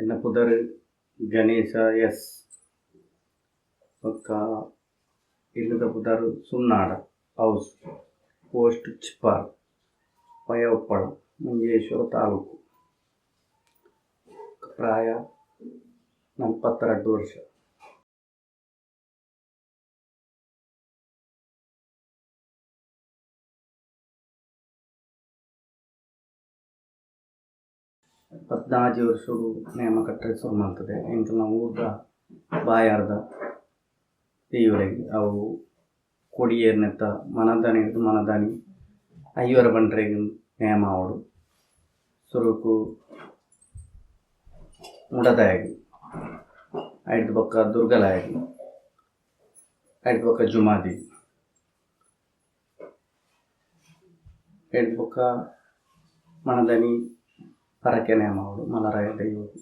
ಎನ್ನ ಪುದರ್ ಗಣೇಶ ಎಸ್ ಬೊಕ್ಕ ಇಲ್ಲದ ಪುದರ್ ಸುನ್ನಾಡ ಹೌಸ್, ಪೋಸ್ಟ್ ಚಿಪ್ಪಾರ್, ವಯ ಉಪ್ಪಳ, ಮಂಜೇಶ್ವರ ತಾಲೂಕು. ಪ್ರಾಯ 42 ವರ್ಷ. 14 ವರ್ಷಡು ನೇಮ ಕಟ್ಟರೆ ಶುರು ಮಲ್ತದೆ. ಎಂಕಲ್ನ ಊರ್ದ ಬಾಯಾರ್ದ ದೇವರೆಗ್ ಅವು ಕೊಡಿಯೇರ್ನೆತ್ತ ಮನದಾನಿ ಹಿಡ್ದು ಮನದಾನಿ ಐವರ ಬಂಟ್ರೆಗ್ ನೇಮ ಆವೊಡು. ಸುರುಕು ಮುಡದಾಯಗ್, ಐಡ್ದ್ ಬೊಕ್ಕ ದುರ್ಗಲಾಯಗ್, ಐಡ್ದ್ ಬೊಕ್ಕ ಜುಮಾದಿ, ಐಡ್ದ್ ಬೊಕ್ಕ ಮನದಾನಿ ಪರಕೆ ನೇಮ ಆವೊಡು ಮಲರಾಯ ದೈವೊಗು.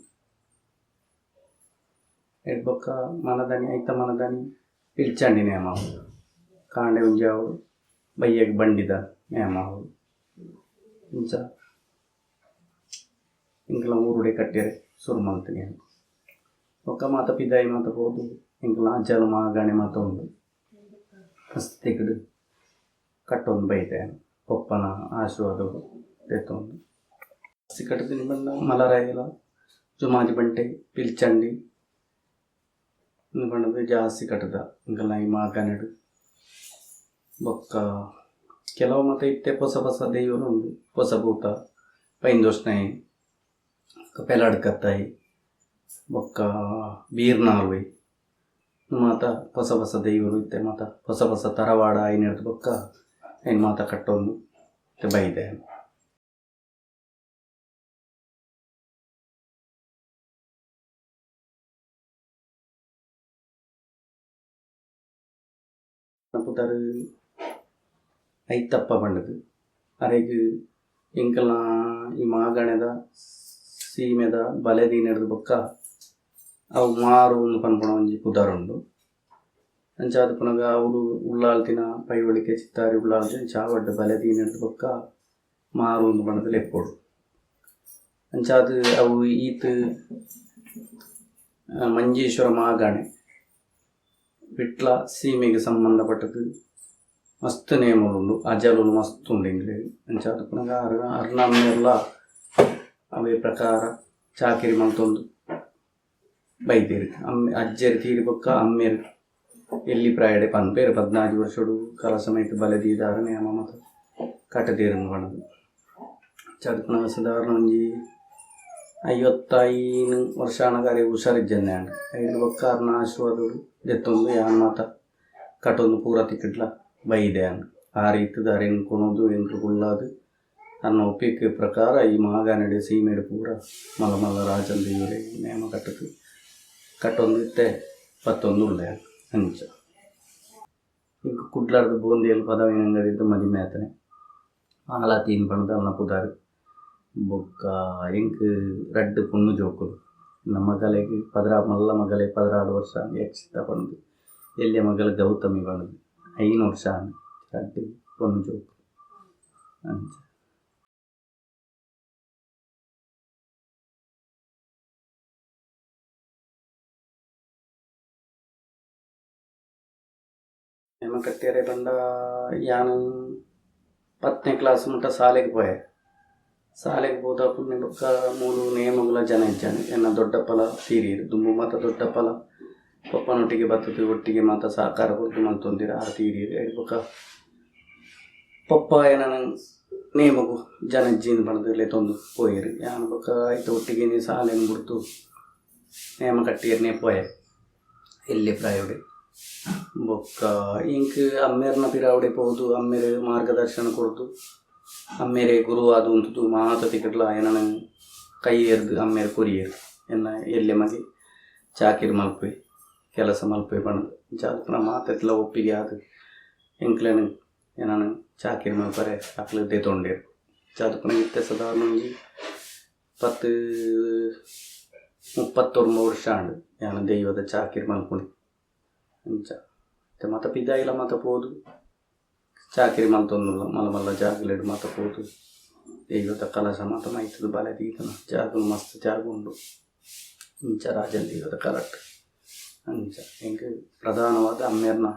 ಐಡ್ದ್ ಬೊಕ್ಕ ಮನದಾನಿ ಐತ ಮನದಾನಿ ಪಿಲ್ಚಂಡಿ ನೇಮ ಆವೊಡು. ಕಾಂಡೆ ಒಂಜಿ ಆವೊಡು, ಬಯ್ಯಗ್ ಬಂಡಿದ ನೇಮ ಆವೊಡು. ಇಂಚ ಎಂಕಲ್ನ ಊರುಡೆ ಕಟ್ಟೆರೆ ಸುರು ಮಲ್ತಿನಿ ಯಾನ್. ಬೊಕ್ಕ ಮಾತ ಪಿದಾಯಿ ಮಾತ ಪೋದು ಎಂಕಲ್ನ ಅಜ್ಜಲು ಮಾಗಣೆ ಮಾತ ಉಂಡು. ಮಸ್ತ್ ತಿಕ್ಡ್ ಕಟ್ಟೊಂದು ಬೈದೆ ಯಾನ್ ಪೊಪ್ಪನ ಆಶೀರ್ವಾದೊಡು ದೆತ್ತೊಂದು. ಕಟ್ಟುದಿನಿ ಪಂಡ ಮಲರಾಯಲ, ಜುಮಾದಿ ಬಂಟೆ, ಪಿಲ್ಚಂಡಿ ಉಂದು ಪಂಡುದು ಜಾಸ್ತಿ ಕಟ್ಟುದ ಎಂಕಲ್ನ ಈ ಮಾಗಣೆಡ್. ಬೊಕ್ಕ ಕೆಲವು ಮಾತ ಇತ್ತೆ ಪೊಸ ಪೊಸ ದೈವೊಲು ಉಂಡು. ಪೊಸ ಭೂತ, ಪೈಂದೋಸ್ನಾಯಿ, ಪೆಲಾಡ್ ಕತ್ತಾಯಿ, ಬೊಕ್ಕ ಬೀರ್ನಾಲ್ವೆ ಮಾತ ಪೊಸ ಪೊಸ ದೈವೊಲು ಇತ್ತೆ ಮಾತ ಪೊಸ ಪೊಸ ತರವಾಡ ಆಯಿನೆರ್ದ್ ಬೊಕ್ಕ ಐನ್ ಮಾತ ಕಟ್ಟೊಂದು ಇತ್ತೆ ಬೈದೆ. ಪುದರ್ ಐತಪ್ಪ ಪಂಡುದು. ಅರೆಗ್ ಎಂಕಲ್ನ ಈ ಮಾಗಣೆದ ಸೀಮೆದ ಬಲೆ ದೀನೆರ್ದ್ ಬೊಕ್ಕ ಅವು ಮಾರು ಇಂದ್ ಪನ್ಪುನ ಒಂಜಿ ಪುದರ್ ಉಂಡು. ಅಂಚಾದ್ ಪನಗ ಅವುಲು ಉಳ್ಳಾಲ್ತಿನ ಪೈವಳಿಕೆ ಚಿತ್ತಾರಿ ಉಳ್ಳಾಲ್ತಿನ ಚಾವಡ್ಡ್ ಬಲೆ ದೀನೆರ್ದ್ ಬೊಕ್ಕ ಮಾರು ಇಂದ್ ಪಂಡ್ದ್ ಲೆಪ್ಪೊಡು. ಅಂಚಾದ್ ಅವು ಈತ್ ಮಂಜೇಶ್ವರ ಮಾಗಣೆ ವಿಟ್ಲ ಸೀಮೆಗ್ ಸಂಬಂಧಪಟ್ಟದು ಮಸ್ತ್ ನೇಮೊಲು ಉಂಡು, ಅಜಲುಲು ಮಸ್ತ್ ಉಂಡು ಎಂಕ್ಲೆಗ್. ಅಂಚಾದ್ ಪನಗ ಅರ್ನ ಅಮ್ಮೆರ್ಲ ಅವೇ ಪ್ರಕಾರ ಚಾಕಿರಿ ಮಲ್ತೊಂದು ಬೈದೆರ್. ಅಜ್ಜೆರ್ ತೀರಿ ಬೊಕ್ಕ ಅಮ್ಮೆರ್ ಎಲ್ಲಿ ಪ್ರಾಯಡೆ ಪನ್ಪೆರ್ 14 ವರ್ಷೊಡು ಕಲಶ ಮೈತ್ ಬಲೆ ದೀದಾರ್ ನೇಮ ಮಾತ ಕಟುದೆರ್ ಪಂಡುದು. ಅಂಚಾದ್ ಪನಗ ಸಾಧಾರಣ ಒಂಜಿ 55 ವರ್ಷ ಆನಗ ಅರೆಗ್ ಹುಷಾರಿಜ್ಜಂದೆ ಆಂಡ್. ಐಡ್ದ್ ಬೊಕ್ಕ ಅರ್ನ ಆಶೀರ್ವಾದೊಡು ದೆತ್ತೊಂದು ಯಾನ್ ಮಾತ ಕಟೊಂದು ಪೂರ ತಿಕ್ಡ್ಲ ಬೈದೆ ಯಾನ್. ಆ ರೀತಿದ ಅರೆನ್ ಕೊನೊದು ಎಂಕ್ಲು ಕುಲ್ಲಾದ್ ಅರ್ನ ಒಪ್ಪಿಗೆ ಪ್ರಕಾರ ಈ ಮಾಗಣೆಡ್ ಸೀಮೆಡ್ ಪೂರ ಮಲ್ಲ ಮಲ್ಲ ರಾಜನ್ ದೈವೊಲೆಗ್ ನೇಮ ಕಟ್ಟುದು ಕಟ್ಟೊಂದು ಇತ್ತೆ ಬತ್ತೊಂದು ಉಲ್ಲೆ ಯಾನ್ ಅಂಚ. ಎಂಕ್ ಕುಡ್ಲರ್ದ್ ಬೋಂದೇಲ್ ಪದವಿನಂಗಡಿರ್ದ್ ಮದಿಮೆ ಆತನೆ. ಮಾಲಾತಿ ಪಂಡ್ದ್ ಅಲ್ನ ಪುದರ್. ಬೊಕ್ಕ ಎಂಕ್ ರಡ್ಡ್ ಪೊಣ್ಣು ಜೋಕುಲು. ಎನ್ನ ಮಗಲೆಗ್ ಮಲ್ಲ ಮಗಲೆಗ್ 12 ವರ್ಷ ಆಂಡ್ ಯಕ್ಷಿತ ಪಂಡ್ದ್. ಎಲ್ಯ ಮಗಲ್ ಗೌತಮಿ ಪಂಡ್ದ್ 5 ವರ್ಷ ಆಂಡ್. ರಡ್ಡ್ ಪೊಣ್ಣು ಜೋಕುಲು ಅಂಚ. ನೇಮ ಕಟ್ಟೆರೆ ಪಂಡ ಯಾನ್ 10ನೇ ಕ್ಲಾಸ್ ಮುಟ್ಟ ಸಾಲೆಗ್ ಪೋಯೆ. ಸಾಲೆಗ್ ಪೋದು ಬೊಕ್ಕ ಮೂಲು ನೇಮಗುಲ ಜನ ಇಜ್ಜಾಂಡ್. ಎನ್ನ ದೊಡ್ಡಪ್ಪಲ ತೀರಿಯೆರ್. ದುಂಬು ಮಾತ ದೊಡ್ಡಪ್ಪಲ ಪೊಪ್ಪನೊಟ್ಟಿಗೆ ಬತ್ತುದು ಒಟ್ಟಿಗೆ ಮಾತ ಸಹಕಾರ ಕೊರ್ದು ಮಲ್ತೊಂದಿರ ಆರ್ ತೀರಿಯೆರ್. ಐಡ್ ಬೊಕ್ಕ ಪೊಪ್ಪ ಎನನ್ ನೇಮಗು ಜನ ಇಜ್ಜಿಂದ್ ಪಂಡ್ದ್ ಲೆತೊಂದು ಪೋಯೆರ್. ಯಾನ್ ಬೊಕ್ಕ ಐತ ಒಟ್ಟಿಗೆ ಸಾಲೆನ್ ಬುಡ್ದು ನೇಮ ಕಟ್ಟಿಯೆರ್ನೇ ಪೋಯೆ ಎಲ್ಯ ಪ್ರಾಯೊಡೆ. ಬೊಕ್ಕ ಎಂಕ್ ಅಮ್ಮೆರ್ನ ಪಿರಾವುಡೆ ಪೋದು ಅಮ್ಮೆರ್ ಮಾರ್ಗದರ್ಶನ ಕೊರ್ದು ಅಮ್ಮೆರೆ ಗುರುವಾದ್ ಉಂತುದು ಮಾತ ತಿಕಡ್ಲ ಎನನ್ ಕೈ ಏರ್ದ್ ಅಮ್ಮೆರ್ ಕೊರಿಯೆರ್. ಎನ್ನ ಎಲ್ಯ ಮಗೆ ಚಾಕಿರಿ ಮಲ್ಪುವೆ ಕೆಲಸ ಮಲ್ಪುವೆ ಪಂಡ್ದ್. ಅಂಚಾದ್ ಪುನ ಮಾತೆಟ್ಲ ಒಪ್ಪಿಗೆ ಆದ್ ಎಂಕ್ಲೆನ್ ಎನನ್ ಚಾಕಿರಿ ಮಲ್ಪರೆ ಅಕ್ಲು ದೆತೊಂಡೆರ್. ಅಂಚಾದ್ ಪುನ ಇತ್ತೆ ಸಾಧಾರಣ ಒಂಜಿ 10 39 ವರ್ಷ ಆಂಡ್ ಯಾನ್ ದೈವದ ಚಾಕಿರಿ ಮಲ್ಪುನಿ. ಅಂಚ ಇತ್ತೆ ಮಾತ ಪಿದಾಯಿಲ ಮಾತ ಪೋದು ಚಾಕಿರಿ ಮಲ್ತೊಂದುಲ್ಲ. ಮಲ್ಲ ಮಲ್ಲ ಜಾಗಲೆಡ್ ಮಾತ ಪೋದು ದೈವದ ಕಲಶ ಮಾತ ಮೈತುದು ಬಲೆ ದೀತನ ಜಾಗಲು ಮಸ್ತ್ ಜಾಗ ಉಂಡು. ಇಂಚ ರಾಜನ್ ದೈವದ ಕಲಟ್ ಅಂಚ ಎಂಕ್ ಪ್ರಧಾನವಾದ ಅಮ್ಮೇರ್ನ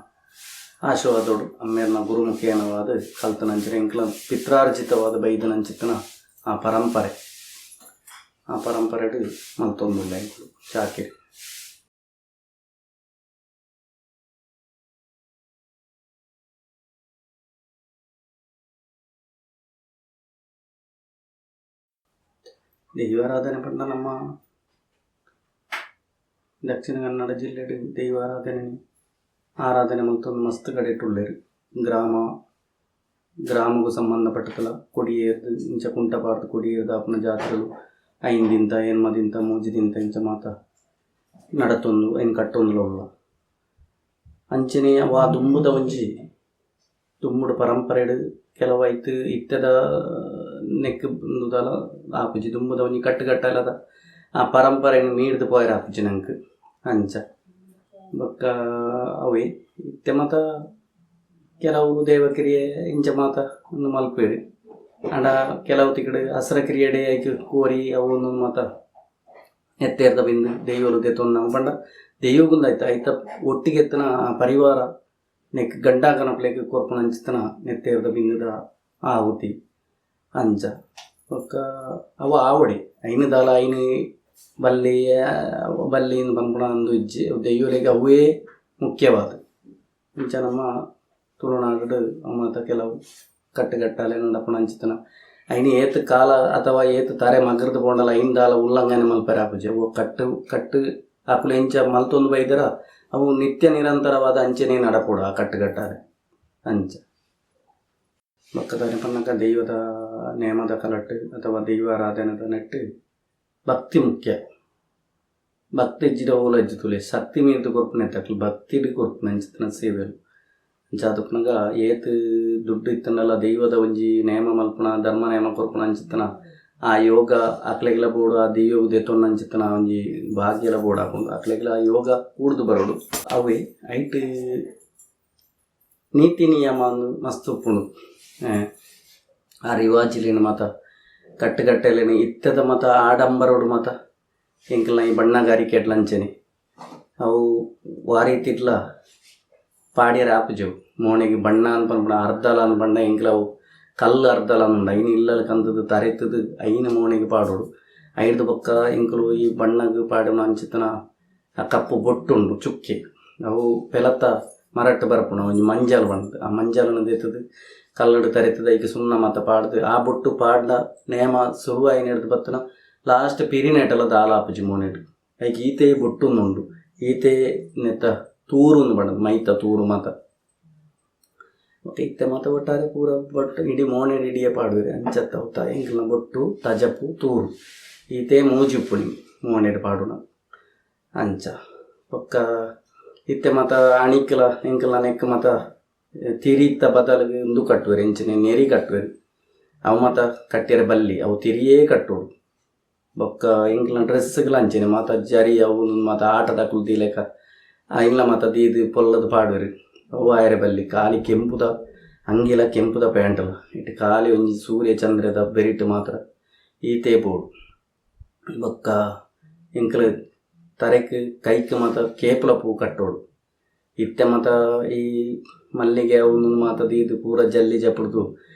ಆಶೀರ್ವಾದೋಡು ಅಮ್ಮೇರ್ನ ಗುರುಮುಖೇನವಾದ ಕಲ್ತನಂಚಿನ ಎಂಕ್ಲ ಪಿತ್ರಾರ್ಜಿತವಾದ ಬೈದನಂಚಿತ್ತನ ಆ ಪರಂಪರೆ ಆ ಪರಂಪರೆಡ್ ಮಲ್ತೊಂದುಲ್ಲ ಎಂಕುಲು ಚಾಕಿರಿ. ದೈವಾರಾಧನೆ ಪಂಡ ನಮ್ಮ ದಕ್ಷಿಣ ಕನ್ನಡ ಜಿಲ್ಲೆಡ್ ದೈವಾರಾಧನೆ ಆರಾಧನೆ ಮಲ್ತೊಂದು ಮಸ್ತ್ ಕಡೆಟ್ ಉಲ್ಲೆರ್. ಗ್ರಾಮ ಗ್ರಾಮಗ್ ಸಂಬಂಧಪಟ್ಟತಲ ಕೊಡಿಯೇರ್ದ್ ಇಂಚ ಕುಂಟ ಪಾಡ್ದ್ ಕೊಡಿಯೇರ್ದ್ ಆಪುನ ಜಾತ್ರೆಲು 5 ದಿನತ 8 ದಿನತ 3 ದಿನತ ಇಂಚ ಮಾತ ನಡತೊಂದು ಐನ್ ಕಟ್ಟೊಂದುಲ ಉಲ್ಲ. ಅಂಚನೆ ವಾ ದುಂಬುದ ಒಂಜಿ ದುಂಬುಡು ಪರಂಪರೆಡ್ ಕೆಲವು ಐತ್ ಇತ್ತೆದ ನೆಕ್ಕ್ ದಾಲ ಆಪುಜಿ ದುಂಬುದ ಒಂಜಿ ಕಟ್ಟುಕಟ್ಟಲದ ಆ ಪರಂಪರೆನ್ ಮೀರ್ದ್ ಪೋಯೆರೆ ಆಪುಜಿ ನಂಕ್ ಅಂಚ ಬೊಕ್ಕ ಅವೇ ಇತ್ತೆ ಮಾತ ಕೆಲವು ದೇವಕ್ರಿಯೆ ಇಂಚ ಮಾತ ಉಂದು ಮಲ್ಪುವೆರ್ ಆಂಡ ಕೆಲವು ತಿಕ್ಕಡ್ ಅಸ್ರ ಕ್ರಿಯೆಡೆ ಐಕ್ ಕೋರಿ ಅವು ಉಂದು ಮಾತ ನೆತ್ತೆರ್ದ ಬಿಂದು ದೈವೊಲು ದೆತೊನ್ನ ಪಂಡ ದೈವೊಗುಂದು ಐತ ಐತ ಒಟ್ಟಿಗೆ ಇತ್ತಿನ ಪರಿವಾರ ನೆಕ್ ಗಂಡಾಗನಕ್ಲೆಗ್ ಕೊರ್ಪುನಂಚಿತ್ತಿನ ನೆತ್ತೆರ್ದ ಬಿಂದುದ ಆಹುತಿ ಅಂಚ ಬೊಕ್ಕ ಅವು ಆವಡೆ ಐನ್ ದಾಲ ಐನ್ ಬಲ್ಲಿ ಬಲ್ಲಿ ಇಂದ್ ಪನ್ಪುನ ಉಂದು ಇಜ್ಜಿ ದೈವೊಲೆಗ್ ಅವ್ವೇ ಮುಖ್ಯವಾದ್ ಇಂಚ ನಮ್ಮ ತುಳುನಾಡ್ ಅವು ಮಾತ ಕೆಲವು ಕಟ್ಟುಕಟ್ಟಾಲೆ ನಡಪುನಂಚಿತ್ತಿನ ಐನ್ ಏತ್ ಕಾಲ ಅಥವಾ ಏತ್ ತರೆ ಮಗ್ರ್ದ್ ಪೋಂಡಲ ಐನ್ ದಾಲ ಉಲ್ಲಂಘನೆ ಮಲ್ಪೆರೆ ಆಪುಜಿ ಅವು ಕಟ್ಟು ಕಟ್ಟು ಅಕುಲು ಎಂಚ ಮಲ್ತೊಂದು ಬೈದೆರ ಅವು ನಿತ್ಯ ನಿರಂತರವಾದ್ ಅಂಚನೆ ನಡಪೊಡು ಆ ಕಟ್ಟುಕಟ್ಟಾಲೆ ಅಂಚ. ಬೊಕ್ಕ ದಾನೆ ಪನ್ನಗ ದೈವದ ನೇಮದ ಕಲಟ್ ಅಥವಾ ದೈವಾರಾಧನೆದ ನೆಟ್ಟ್ ಭಕ್ತಿ ಮುಖ್ಯ. ಭಕ್ತಿ ಇಜ್ಜಿಡ ಓಲ ಇಜ್ಜಿ ತೂಲೆ ಶಕ್ತಿ ಮೀರ್ದ್ ಕೊರ್ಪುನೆತ್ತ ಅಕ್ಲ್ ಭಕ್ತಿಡ್ ಕೊರ್ಪುನ ಅಂಚಿತ್ತಿನ ಸೇವೆಲು. ಅಂಚಾದ್ ಉಪ್ಪುನಗ ಏತ್ ದುಡ್ಡು ಇತ್ತ್ಂಡಲ ದೈವದ ಒಂಜಿ ನೇಮ ಮಲ್ಪುನ ಧರ್ಮ ನೇಮ ಕೊರ್ಪುನ ಅಂಚಿತ್ತಿನ ಆ ಯೋಗ ಅಕ್ಲೆಗ್ಲ ಬೋಡು ಆ ದೈವಗ್ ದೆತೊನ್ನಂಚಿತ್ತಿನ ಒಂಜಿ ಭಾಗ್ಯಲ ಬೋಡಾಪುಂಡು ಅಕ್ಲೆಗ್ಲ ಆ ಯೋಗ ಕೂಡ್ದು ಬರೊಡು. ಅವ್ವೆ ಐಟ್ ನೀತಿ ನಿಯಮ ಅಂದ್ ಮಸ್ತ್ ಉಪ್ಪುಂಡು. ಆ ರಿವಾಜಿಲೆನ್ ಮಾತ ಕಟ್ಟುಕಟ್ಟಲೆನ್ ಇತ್ತೆದ ಮಾತ ಆಡಂಬರೊಡು ಮಾತ ಎಂಕಲ್ನ ಈ ಬಣ್ಣಗಾರಿಕೆಡ್ಲ ಅಂಚನೆ ಅವು ವಾ ರೀತಿಡ್ಲ ಪಾಡ್ಯರೆ ಆಪುಜಿ ಅವು ಮೋನೆಗ್ ಬಣ್ಣ ಅಂದ್ ಪನ್ಪುನ ಅರ್ಧಲ ಅಂದ್ ಪಂಡ ಎಂಕ್ಲ ಅವು ಕಲ್ಲ್ ಅರ್ಧಲ ಅಂದ್ ಐನ್ ಇಲ್ಲಲ್ ಕಂತುದು ತರೆತುದು ಐನ್ ಮೋನೆಗ್ ಪಾಡೊಡು. ಐಡ್ದ್ ಬೊಕ್ಕ ಎಂಕುಲು ಈ ಬಣ್ಣಗ್ ಪಾಡುನ ಅಂಚಿತ್ತಿನ ಆ ಕಪ್ಪು ಬೊಟ್ಟು ಉಂಡು ಚುಕ್ಕೆ ಅವು ಪೆಲತ ಮರಟ್ ಬರ್ಪುನ ಒಂಜಿ ಮಂಜಲ್ ಪಂದ್ ಆ ಮಂಜಲ್ನ್ ದೆತ್ತುದು ಕಲ್ಲುಡು ತರೆತುದು ಐಕ್ ಸುಣ್ಣ ಮಾತ ಪಾಡ್ದ್ ಆ ಬೊಟ್ಟು ಪಾಡ್ಂಡ ನೇಮ ಸುರು ಆಯಿನೆಡ್ದ್ ಬತ್ತುನ ಲಾಸ್ಟ್ ಪಿರಿನೇಟಲ ದಾಲ ಆಪುಜಿ ಮೋನೆಡ್. ಐಕ್ ಈತೇ ಬೊಟ್ಟುಂದು ಉಂಡು ಈತೇ ನೆತ್ತ ತೂರುಂದು ಪಂಡುದು ಮೈತ ತೂರು ಮಾತ. ಬೊಕ ಇತ್ತೆ ಮಾತ ಒಟ್ಟಾರೆ ಪೂರ ಬೊಟ್ಟು ಇಡೀ ಮೋನೆಡ್ ಇಡಿಯೇ ಪಾಡುವೆರ್ ಅಂಚತ್ತ ಅವುತ ಎಂಕಲ್ನ ಬೊಟ್ಟು ತಜಪು ತೂರು ಈತೇ ಮೂಜಿ ಉಪ್ಪುನಿ ಮೋನೆಡ್ ಪಾಡುನ ಅಂಚ. ಬೊಕ್ಕ ಇತ್ತೆ ಮಾತ ಅಣಿಕ್ಲ ಎಂಕಲ್ನ ನೆಕ್ಕ್ ಮಾತ ತಿರಿತ ಬದಲ್ಗ್ ಉಂದು ಕಟ್ಟುವೆರ್ ಎಂಚಿನ ನೆರಿ ಕಟ್ಟುವೆರ್ ಅವು ಮಾತ ಕಟ್ಟೆರೆ ಬಲ್ಲಿ ಅವು ತಿರಿಯೇ ಕಟ್ಟೊಡು. ಬೊಕ್ಕ ಎಂಕಲ್ನ ಡ್ರೆಸ್ಸ್ ಗ್ಲ ಅಂಚನೆ ಮಾತ ಜರಿ ಅವು ಉಂದು ಮಾತ ಆಟದಕುಲು ದೀಲೆಕ ಐನ್ಲ ಮಾತ ದೀದ್ ಪೊಲ್ಲುದು ಪಾಡುವೆರ್ ಅವು ಆಯೆರೆ ಬಲ್ಲಿ ಕಾಲಿ ಕೆಂಪುದ ಅಂಗಿಲ ಕೆಂಪುದ ಪ್ಯಾಂಟ್ ಲ ಐಟ್ ಕಾಲಿ ಒಂಜಿ ಸೂರ್ಯ ಚಂದ್ರದ ಬೆರಿಟ್ ಮಾತ್ರ ಈತೇ ಬೋಡು. ಬೊಕ್ಕ ಎಂಕುಲು ತರೆಕ್ ಕೈಕ್ ಮಾತ ಕೇಪುಲ ಪೂ ಕಟ್ಟೊಡು. ಇತ್ತೆ ಮಾತ ಈ ಮಲ್ಲಿಗೆ ಅವು ಉಂದು ಮಾತ ದೀದ್ ಪೂರ ಜಲ್ಲಿ ಜಪುಡ್ದು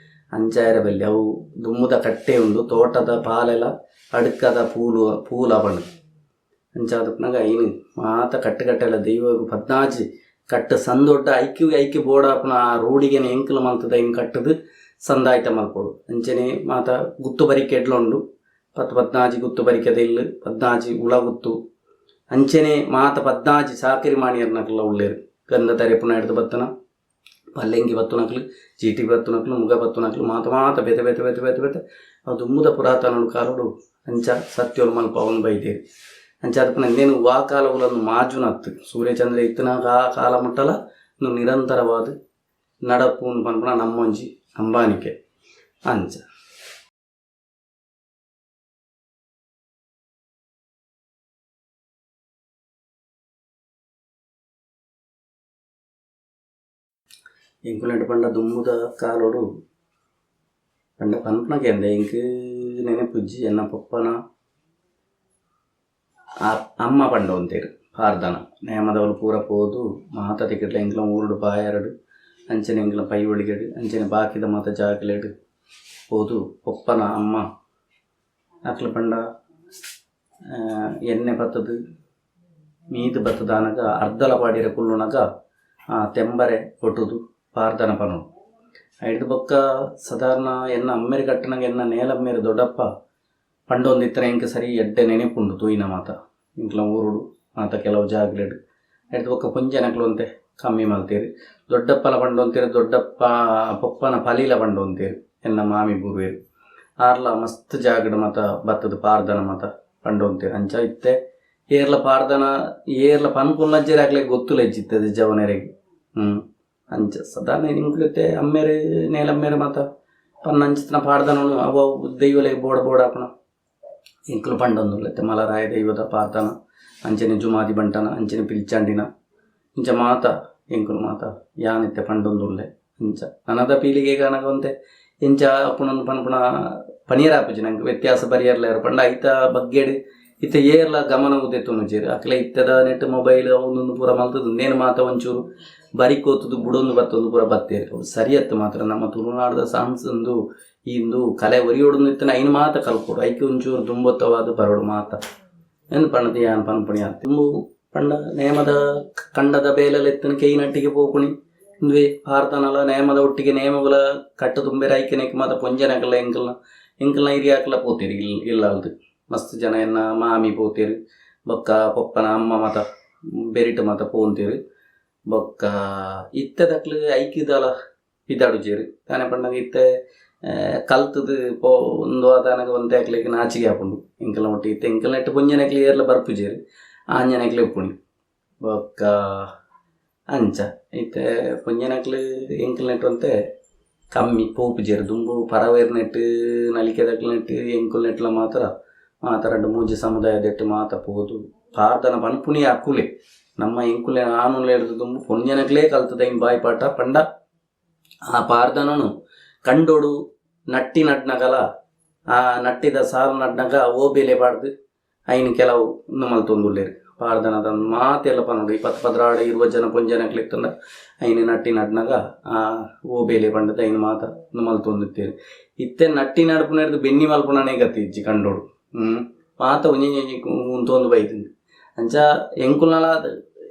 ಅಂಚ ಆಯೆರೆ ಬಲ್ಲಿ ಅವು ದುಂಬುದ ಕಟ್ಟೆ ಉಂಡು ತೋಟದ ಪಾಲೆಲ ಅಡ್ಕದ ಪೂಲು ಪೂಲ ಪಂಡ್ ಅಂಚಾದ್ ಉಪ್ಪುನಗ ಐನ್ ಮಾತ ಕಟ್ಟು ಕಟ್ಟೆಲ ದೈವಗ್ ಪದ್ನಾಜಿ ಕಟ್ಟು ಸಂದೊಡ್ಡ ಐಕ್ ಐಕ್ ಬೋಡಾಪುನ ಆ ರೂಡಿಗೆನ್ ಎಂಕುಲು ಮಲ್ತುದು ಐನ್ ಕಟ್ಟುದು ಸಂದಾಯ್ತ ಮಲ್ಪೊಡು. ಅಂಚನೆ ಮಾತ ಗುತ್ತು ಬರಿಕೆ ಎಡ್ಲ ಉಂಡು ಪತ್ತ್ ಪದ್ನಾಜಿ ಗುತ್ತು ಬರಿಕೆದ ಇಲ್ಲ್ ಪದ್ನಾಜಿ ಉಳ ಗುತ್ತು ಅಂಚನೆ ಮಾತ ಪದ್ನಾಜಿ ಚಾಕಿರಿ ಮಾಣಿಯರ್ನಕುಲ್ಲ ಉಲ್ಲೆರ್ ಗಂಧ ತರೆಪುನ ಎಡ್ದ್ ಬತ್ತುನ ಪಲ್ಲೆಂಗಿ ಬತ್ತುನಕ್ಲು ಚೀಟಿ ಬತ್ತುನಕ್ಲು ಮುಗ ಬತ್ತುನಕ್ಲು ಮಾತ ಮಾತ ಬೇತೆ ಬೇತೆ ಬೇತೆ ಬೇತೆ ಬೇತೆ ಅವು ದುಂಬುದ ಪುರಾತನ ಕಾಲೊಡು ಅಂಚ ಸತ್ಯೊಲು ಮಲ್ಪಾವೊಂದು ಬೈದೆರ್. ಅಂಚಾದ್ ಪುನ ಇಂದೆನ್ ವಾ ಕಾಲೊಗುಲ ಉಂದು ಮಾಜುನತ್ತ್ ಸೂರ್ಯ ಚಂದ್ರೆ ಇತ್ತಿನ ಕಾಲ ಮುಟ್ಟಲ ಉಂದು ನಿರಂತರವಾದ್ ನಡಪುಂಡು ಪನ್ಪುನ ನಮ್ಮೊಂಜಿ ಅಂಬಾನಿಕೆ ಅಂಚ. ಎಂಕುಲೆಡ್ ಪಂಡ ದುಂಬುದ ಕಾಲೊಡು ಪಂಡ ಪನ್ಪುನ ಕೇಂದೆ ಎಂಕ್ ನೆನಪುಜ್ಜಿ ಎನ್ನ ಪೊಪ್ಪನ ಅಮ್ಮ ಪಂಡೊಂತೇರು ಪಾರ್ದನ ನೇಮದವಲು ಪೂರ ಪೋದು ಮಾತ ತಿಕ್ಕಟ್ಲ ಎಂಕ್ಲ ಊರುಡು ಬಾಯಾರಡು ಅಂಚನೆ ಎಂಕ್ಲ ಪೈ ಒಳಿಗೆಡು ಅಂಚನೆ ಬಾಕಿದ ಮಾತ ಜಾಗಲೆಡು ಪೋದು ಪೊಪ್ಪನ ಅಮ್ಮ ಅಕ್ಲ ಪಂಡ ಎಣ್ಣೆ ಬತ್ತದು ಮೀದು ಬತ್ತದಾನಗ ಅರ್ಧಲ ಪಾಡಿರ ಕುಲ್ಲುನಗ ಆ ತೆಂಬರೆ ಕೊಟ್ಟುದು ಪಾರ್ದನ ಪನೋಡು. ಐಡ್ದು ಬೊಕ್ಕ ಸಾಧಾರಣ ಎನ್ನ ಅಮ್ಮೆರ್ ಕಟ್ಟುನಗ ಎನ್ನ ನೇಲಮ್ಮೆರ್ ದೊಡ್ಡಪ್ಪ ಪಂಡೊಂದಿತ್ತನ ಎಂಕ್ ಸರಿ ಎಡ್ಡೆ ನೆನೆಪುಂಡು ತೂಯಿನ ಮಾತ ಎಂಕ್ಲ ಊರುಡು ಮಾತ ಕೆಲವು ಜಾಗಲೆಡ್. ಐಡ್ದು ಬೊಕ್ಕ ಪೊಂಜೆನಕ್ಲು ಒಂತೆ ಕಮ್ಮಿ ಮಲ್ತೇರು ದೊಡ್ಡಪ್ಪಲ ಪಂಡೊಂತೇರು ದೊಡ್ಡಪ್ಪ ಪೊಪ್ಪನ ಪಲೀಲ ಪಂಡೊಂತೇರು ಎನ್ನ ಮಾಮಿ ಬೂರ್ವೆರ್ ಆರ್ಲ ಮಸ್ತ್ ಜಾಗಡ್ ಮಾತ ಬತ್ತದ ಪಾರ್ದನ ಮಾತ ಪಂಡೊಂತೇರು. ಅಂಚ ಇತ್ತೆ ಏರ್ಲ ಪಾರ್ದನ ಏರ್ಲ ಪನ್ಪುನಜ್ಜೆರ್ ಅಕ್ಲೆಗ್ ಗೊತ್ತುಲ ಇಜ್ಜಿತ್ತದ ಜವನೆರೆಗ್. ಅಂಚ ಸಾಧಾರಣ ಎಂಕ್ಲು ಇತ್ತೆ ಅಮ್ಮೆರ್ ನೇಲಮ್ಮೆರ್ ಮಾತ ಪನ್ನಂಚಿತ್ತಿನ ಪಾಡ್ದನನು ಅವು ಅವು ದೈವಲೆಗ್ ಬೋಡ ಬೋಡಾಪುನ ಎಂಕ್ಲು ಪಂಡೊಂದುಲ್ಲ. ಇತ್ತೆ ಮಲರಾಯ ದೈವದ ಪಾಡ್ದನ ಅಂಚನೆ ಜುಮಾದಿ ಬಂಟನ ಅಂಚನೆ ಪಿಲ್ಚಂಡಿನ ಇಂಚ ಮಾತ ಎಂಕುಲು ಮಾತ ಯಾನ್ ಇತ್ತೆ ಪಂಡೊಂದುಲ್ಲೆ. ಅಂಚ ನನದ ಪೀಳಿಗೆಗ್ ಆನಗ ಒಂತೆ ಎಂಚ ಆಪುಂಡು ಪನ್ಪುನ ಪನಿಯರ ಆಪುಜಿ ನಂಕ್ ವ್ಯತ್ಯಾಸ ಬರಿಯರ್ಲ ಪಂಡ ಐತ ಬಗ್ಗೆಡ್ ಇತ್ತೆ ಏರ್ಲ ಗಮನ ದೆತ್ತೊನುಜೆರ್. ಅಕ್ಲೆ ಇತ್ತೆದ ನೆಟ್ ಮೊಬೈಲ್ ಅವು ಪೂರ ಮಲ್ತುದು ಉಂದೇನ್ ಮಾತ ಒಂಚೂರು ಬರಿಕೋತುದು ಬುಡೊಂದು ಬತ್ತೊಂದು ಪೂರ ಬತ್ತೇರ್. ಅವು ಸರಿಯತ್ತು ಮಾತ್ರ ನಮ್ಮ ತುಳುನಾಡ್ದ ಸಾಂಸ್ ಉಂದು ಇಂದು ಕಲೆ ಒರಿಯೊಡು ಇತ್ತಿನ ಐನ್ ಮಾತ ಕಲ್ಪೊಡು ಐಕ್ ಒಂಚೂರು ದುಂಬೊತ್ತವಾದ್ ಬರೊಡು ಮಾತ ಎಂದ್ ಪಂಡದ್ ಯಾನ್ ಪನ್ಪುನಿ ಆತ್. ದುಂಬು ಪಂಡ ನೇಮದ ಕಂಡದ ಬೇಲೆಲ ಇತ್ತಿನ ಕೆಯ್ನಟ್ಟಿಗೆ ಪೋಪುನಿ ಉಂದುವೇ ಪಾರ್ದನಲ ನೇಮದ ಒಟ್ಟಿಗೆ ನೇಮಗುಲ ಕಟ್ಟು ತುಂಬೆರೆ ಐಕೆನೆಕ್ ಮಾತ ಪೊಂಜನಕಲ್ಲ ಎಂಕಲ್ನ ಎಂಕಲ್ನ ಹಿರಿಯಾಕ್ಲ ಪೋತೆರ್ ಇಲ್ಲಲ್ದ್ ಮಸ್ತ್ ಜನ ಎನ್ನ ಮಾಮಿ ಪೋತೆರ್ ಬೊಕ್ಕ ಪೊಪ್ಪನ ಅಮ್ಮ ಮಾತ ಬೆರಿಟ್ ಮಾತ ಪೋಂತೆರ್. ಬೊಕ್ಕ ಇತ್ತೆದಕ್ಲು ಐಕಿದಾಲ ಪಿದಾಡುಜೆರ್ ದಾನೆ ಪಂಡಗ ಇತ್ತೆ ಕಲ್ತುದು ಪೋ ಉಂದು ಆದಾನಗ ಒಂತೆ ಅಕ್ಲೆಗ್ ನಾಚಿಗೆ ಆಪುಂಡು ಎಂಕಲ್ನ ಒಟ್ಟಿಗೆ ಇತ್ತೆ ಎಂಕಲ್ನೆಟ್ ಪೊಂಜನಕ್ಲು ಏರ್ಲ ಬರ್ಪುಜೆರ್ ಆಂಜನಕ್ಲೆ ಉಪ್ಪುನಿ. ಬೊಕ್ಕ ಅಂಚ ಇತ್ತೆ ಪೊಂಜನಕ್ಲು ಎಂಕಲ್ನೆಟ್ ಒಂತೆ ಕಮ್ಮಿ ಪೋಪುಜೆರ್ ದುಂಬು ಪರವೆರ್ನೆಟ್ ನಲಿಕೆದಕ್ಲೆನೆಟ್ ಎಂಕಲ್ನೆಟ್ಲ ಮಾತ್ರ ಮಾತ ರಡ್ಡ್ ಮೂಜಿ ಸಮುದಾಯದೆಟ್ ಮಾತ ಪೋದು ಪಾರ್ದನ ಪನ್ಪುನಿ ಅಕುಲೆ ನಮ್ಮ ಎಂಕುಲೆ ಆನುಲೆರ್ದ್ ದುಂಬು ಪೊಂಜನಕ್ಲೇ ಕಲ್ತುದ ಐನ್ ಬಾಯಿ ಪಾಠ ಪಂಡ ಆ ಪಾರ್ದನನು ಕಂಡೊಡು ನಟ್ಟಿ ನಡ್ನಗಲ ಆ ನಟ್ಟಿದ ಸಾಲ್ ನಡ್ನಗ ಓಬೇಲೆ ಪಾಡ್ದ್ ಐನ್ ಕೆಲವು ಉಂದು ಮಲ್ತೊಂದುಲ್ಲೆರ್ ಪಾರ್ದನದ ಮಾತೆಲ್ಲ ಪನೊಡು ಈ 10 12 20 ಜನ ಪೊಂಜನಕ್ಲು ಇತ್ತುಂಡ ಐನ್ ನಟ್ಟಿ ನಡ್ನಗ ಆ ಓಬೇಲೆ ಪಂಡದ ಐನ್ ಮಾತ ಉಂದು ಮಲ್ತೊಂದಿತ್ತೆರ್. ಇತ್ತೆ ನಟ್ಟಿ ನಡ್ಪುನೆರ್ದ್ ಬೆನ್ನಿ ಮಲ್ಪುನನೇ ಗತಿ ಇಜ್ಜಿ ಕಂಡೊಡು. ಮಾತ ಒಂಜಿ ಒಂಜಿ ಉಂತೊಂದು ಬೈದುಂಡು. ಅಂಚ ಎಂಕುಲ್ನಲ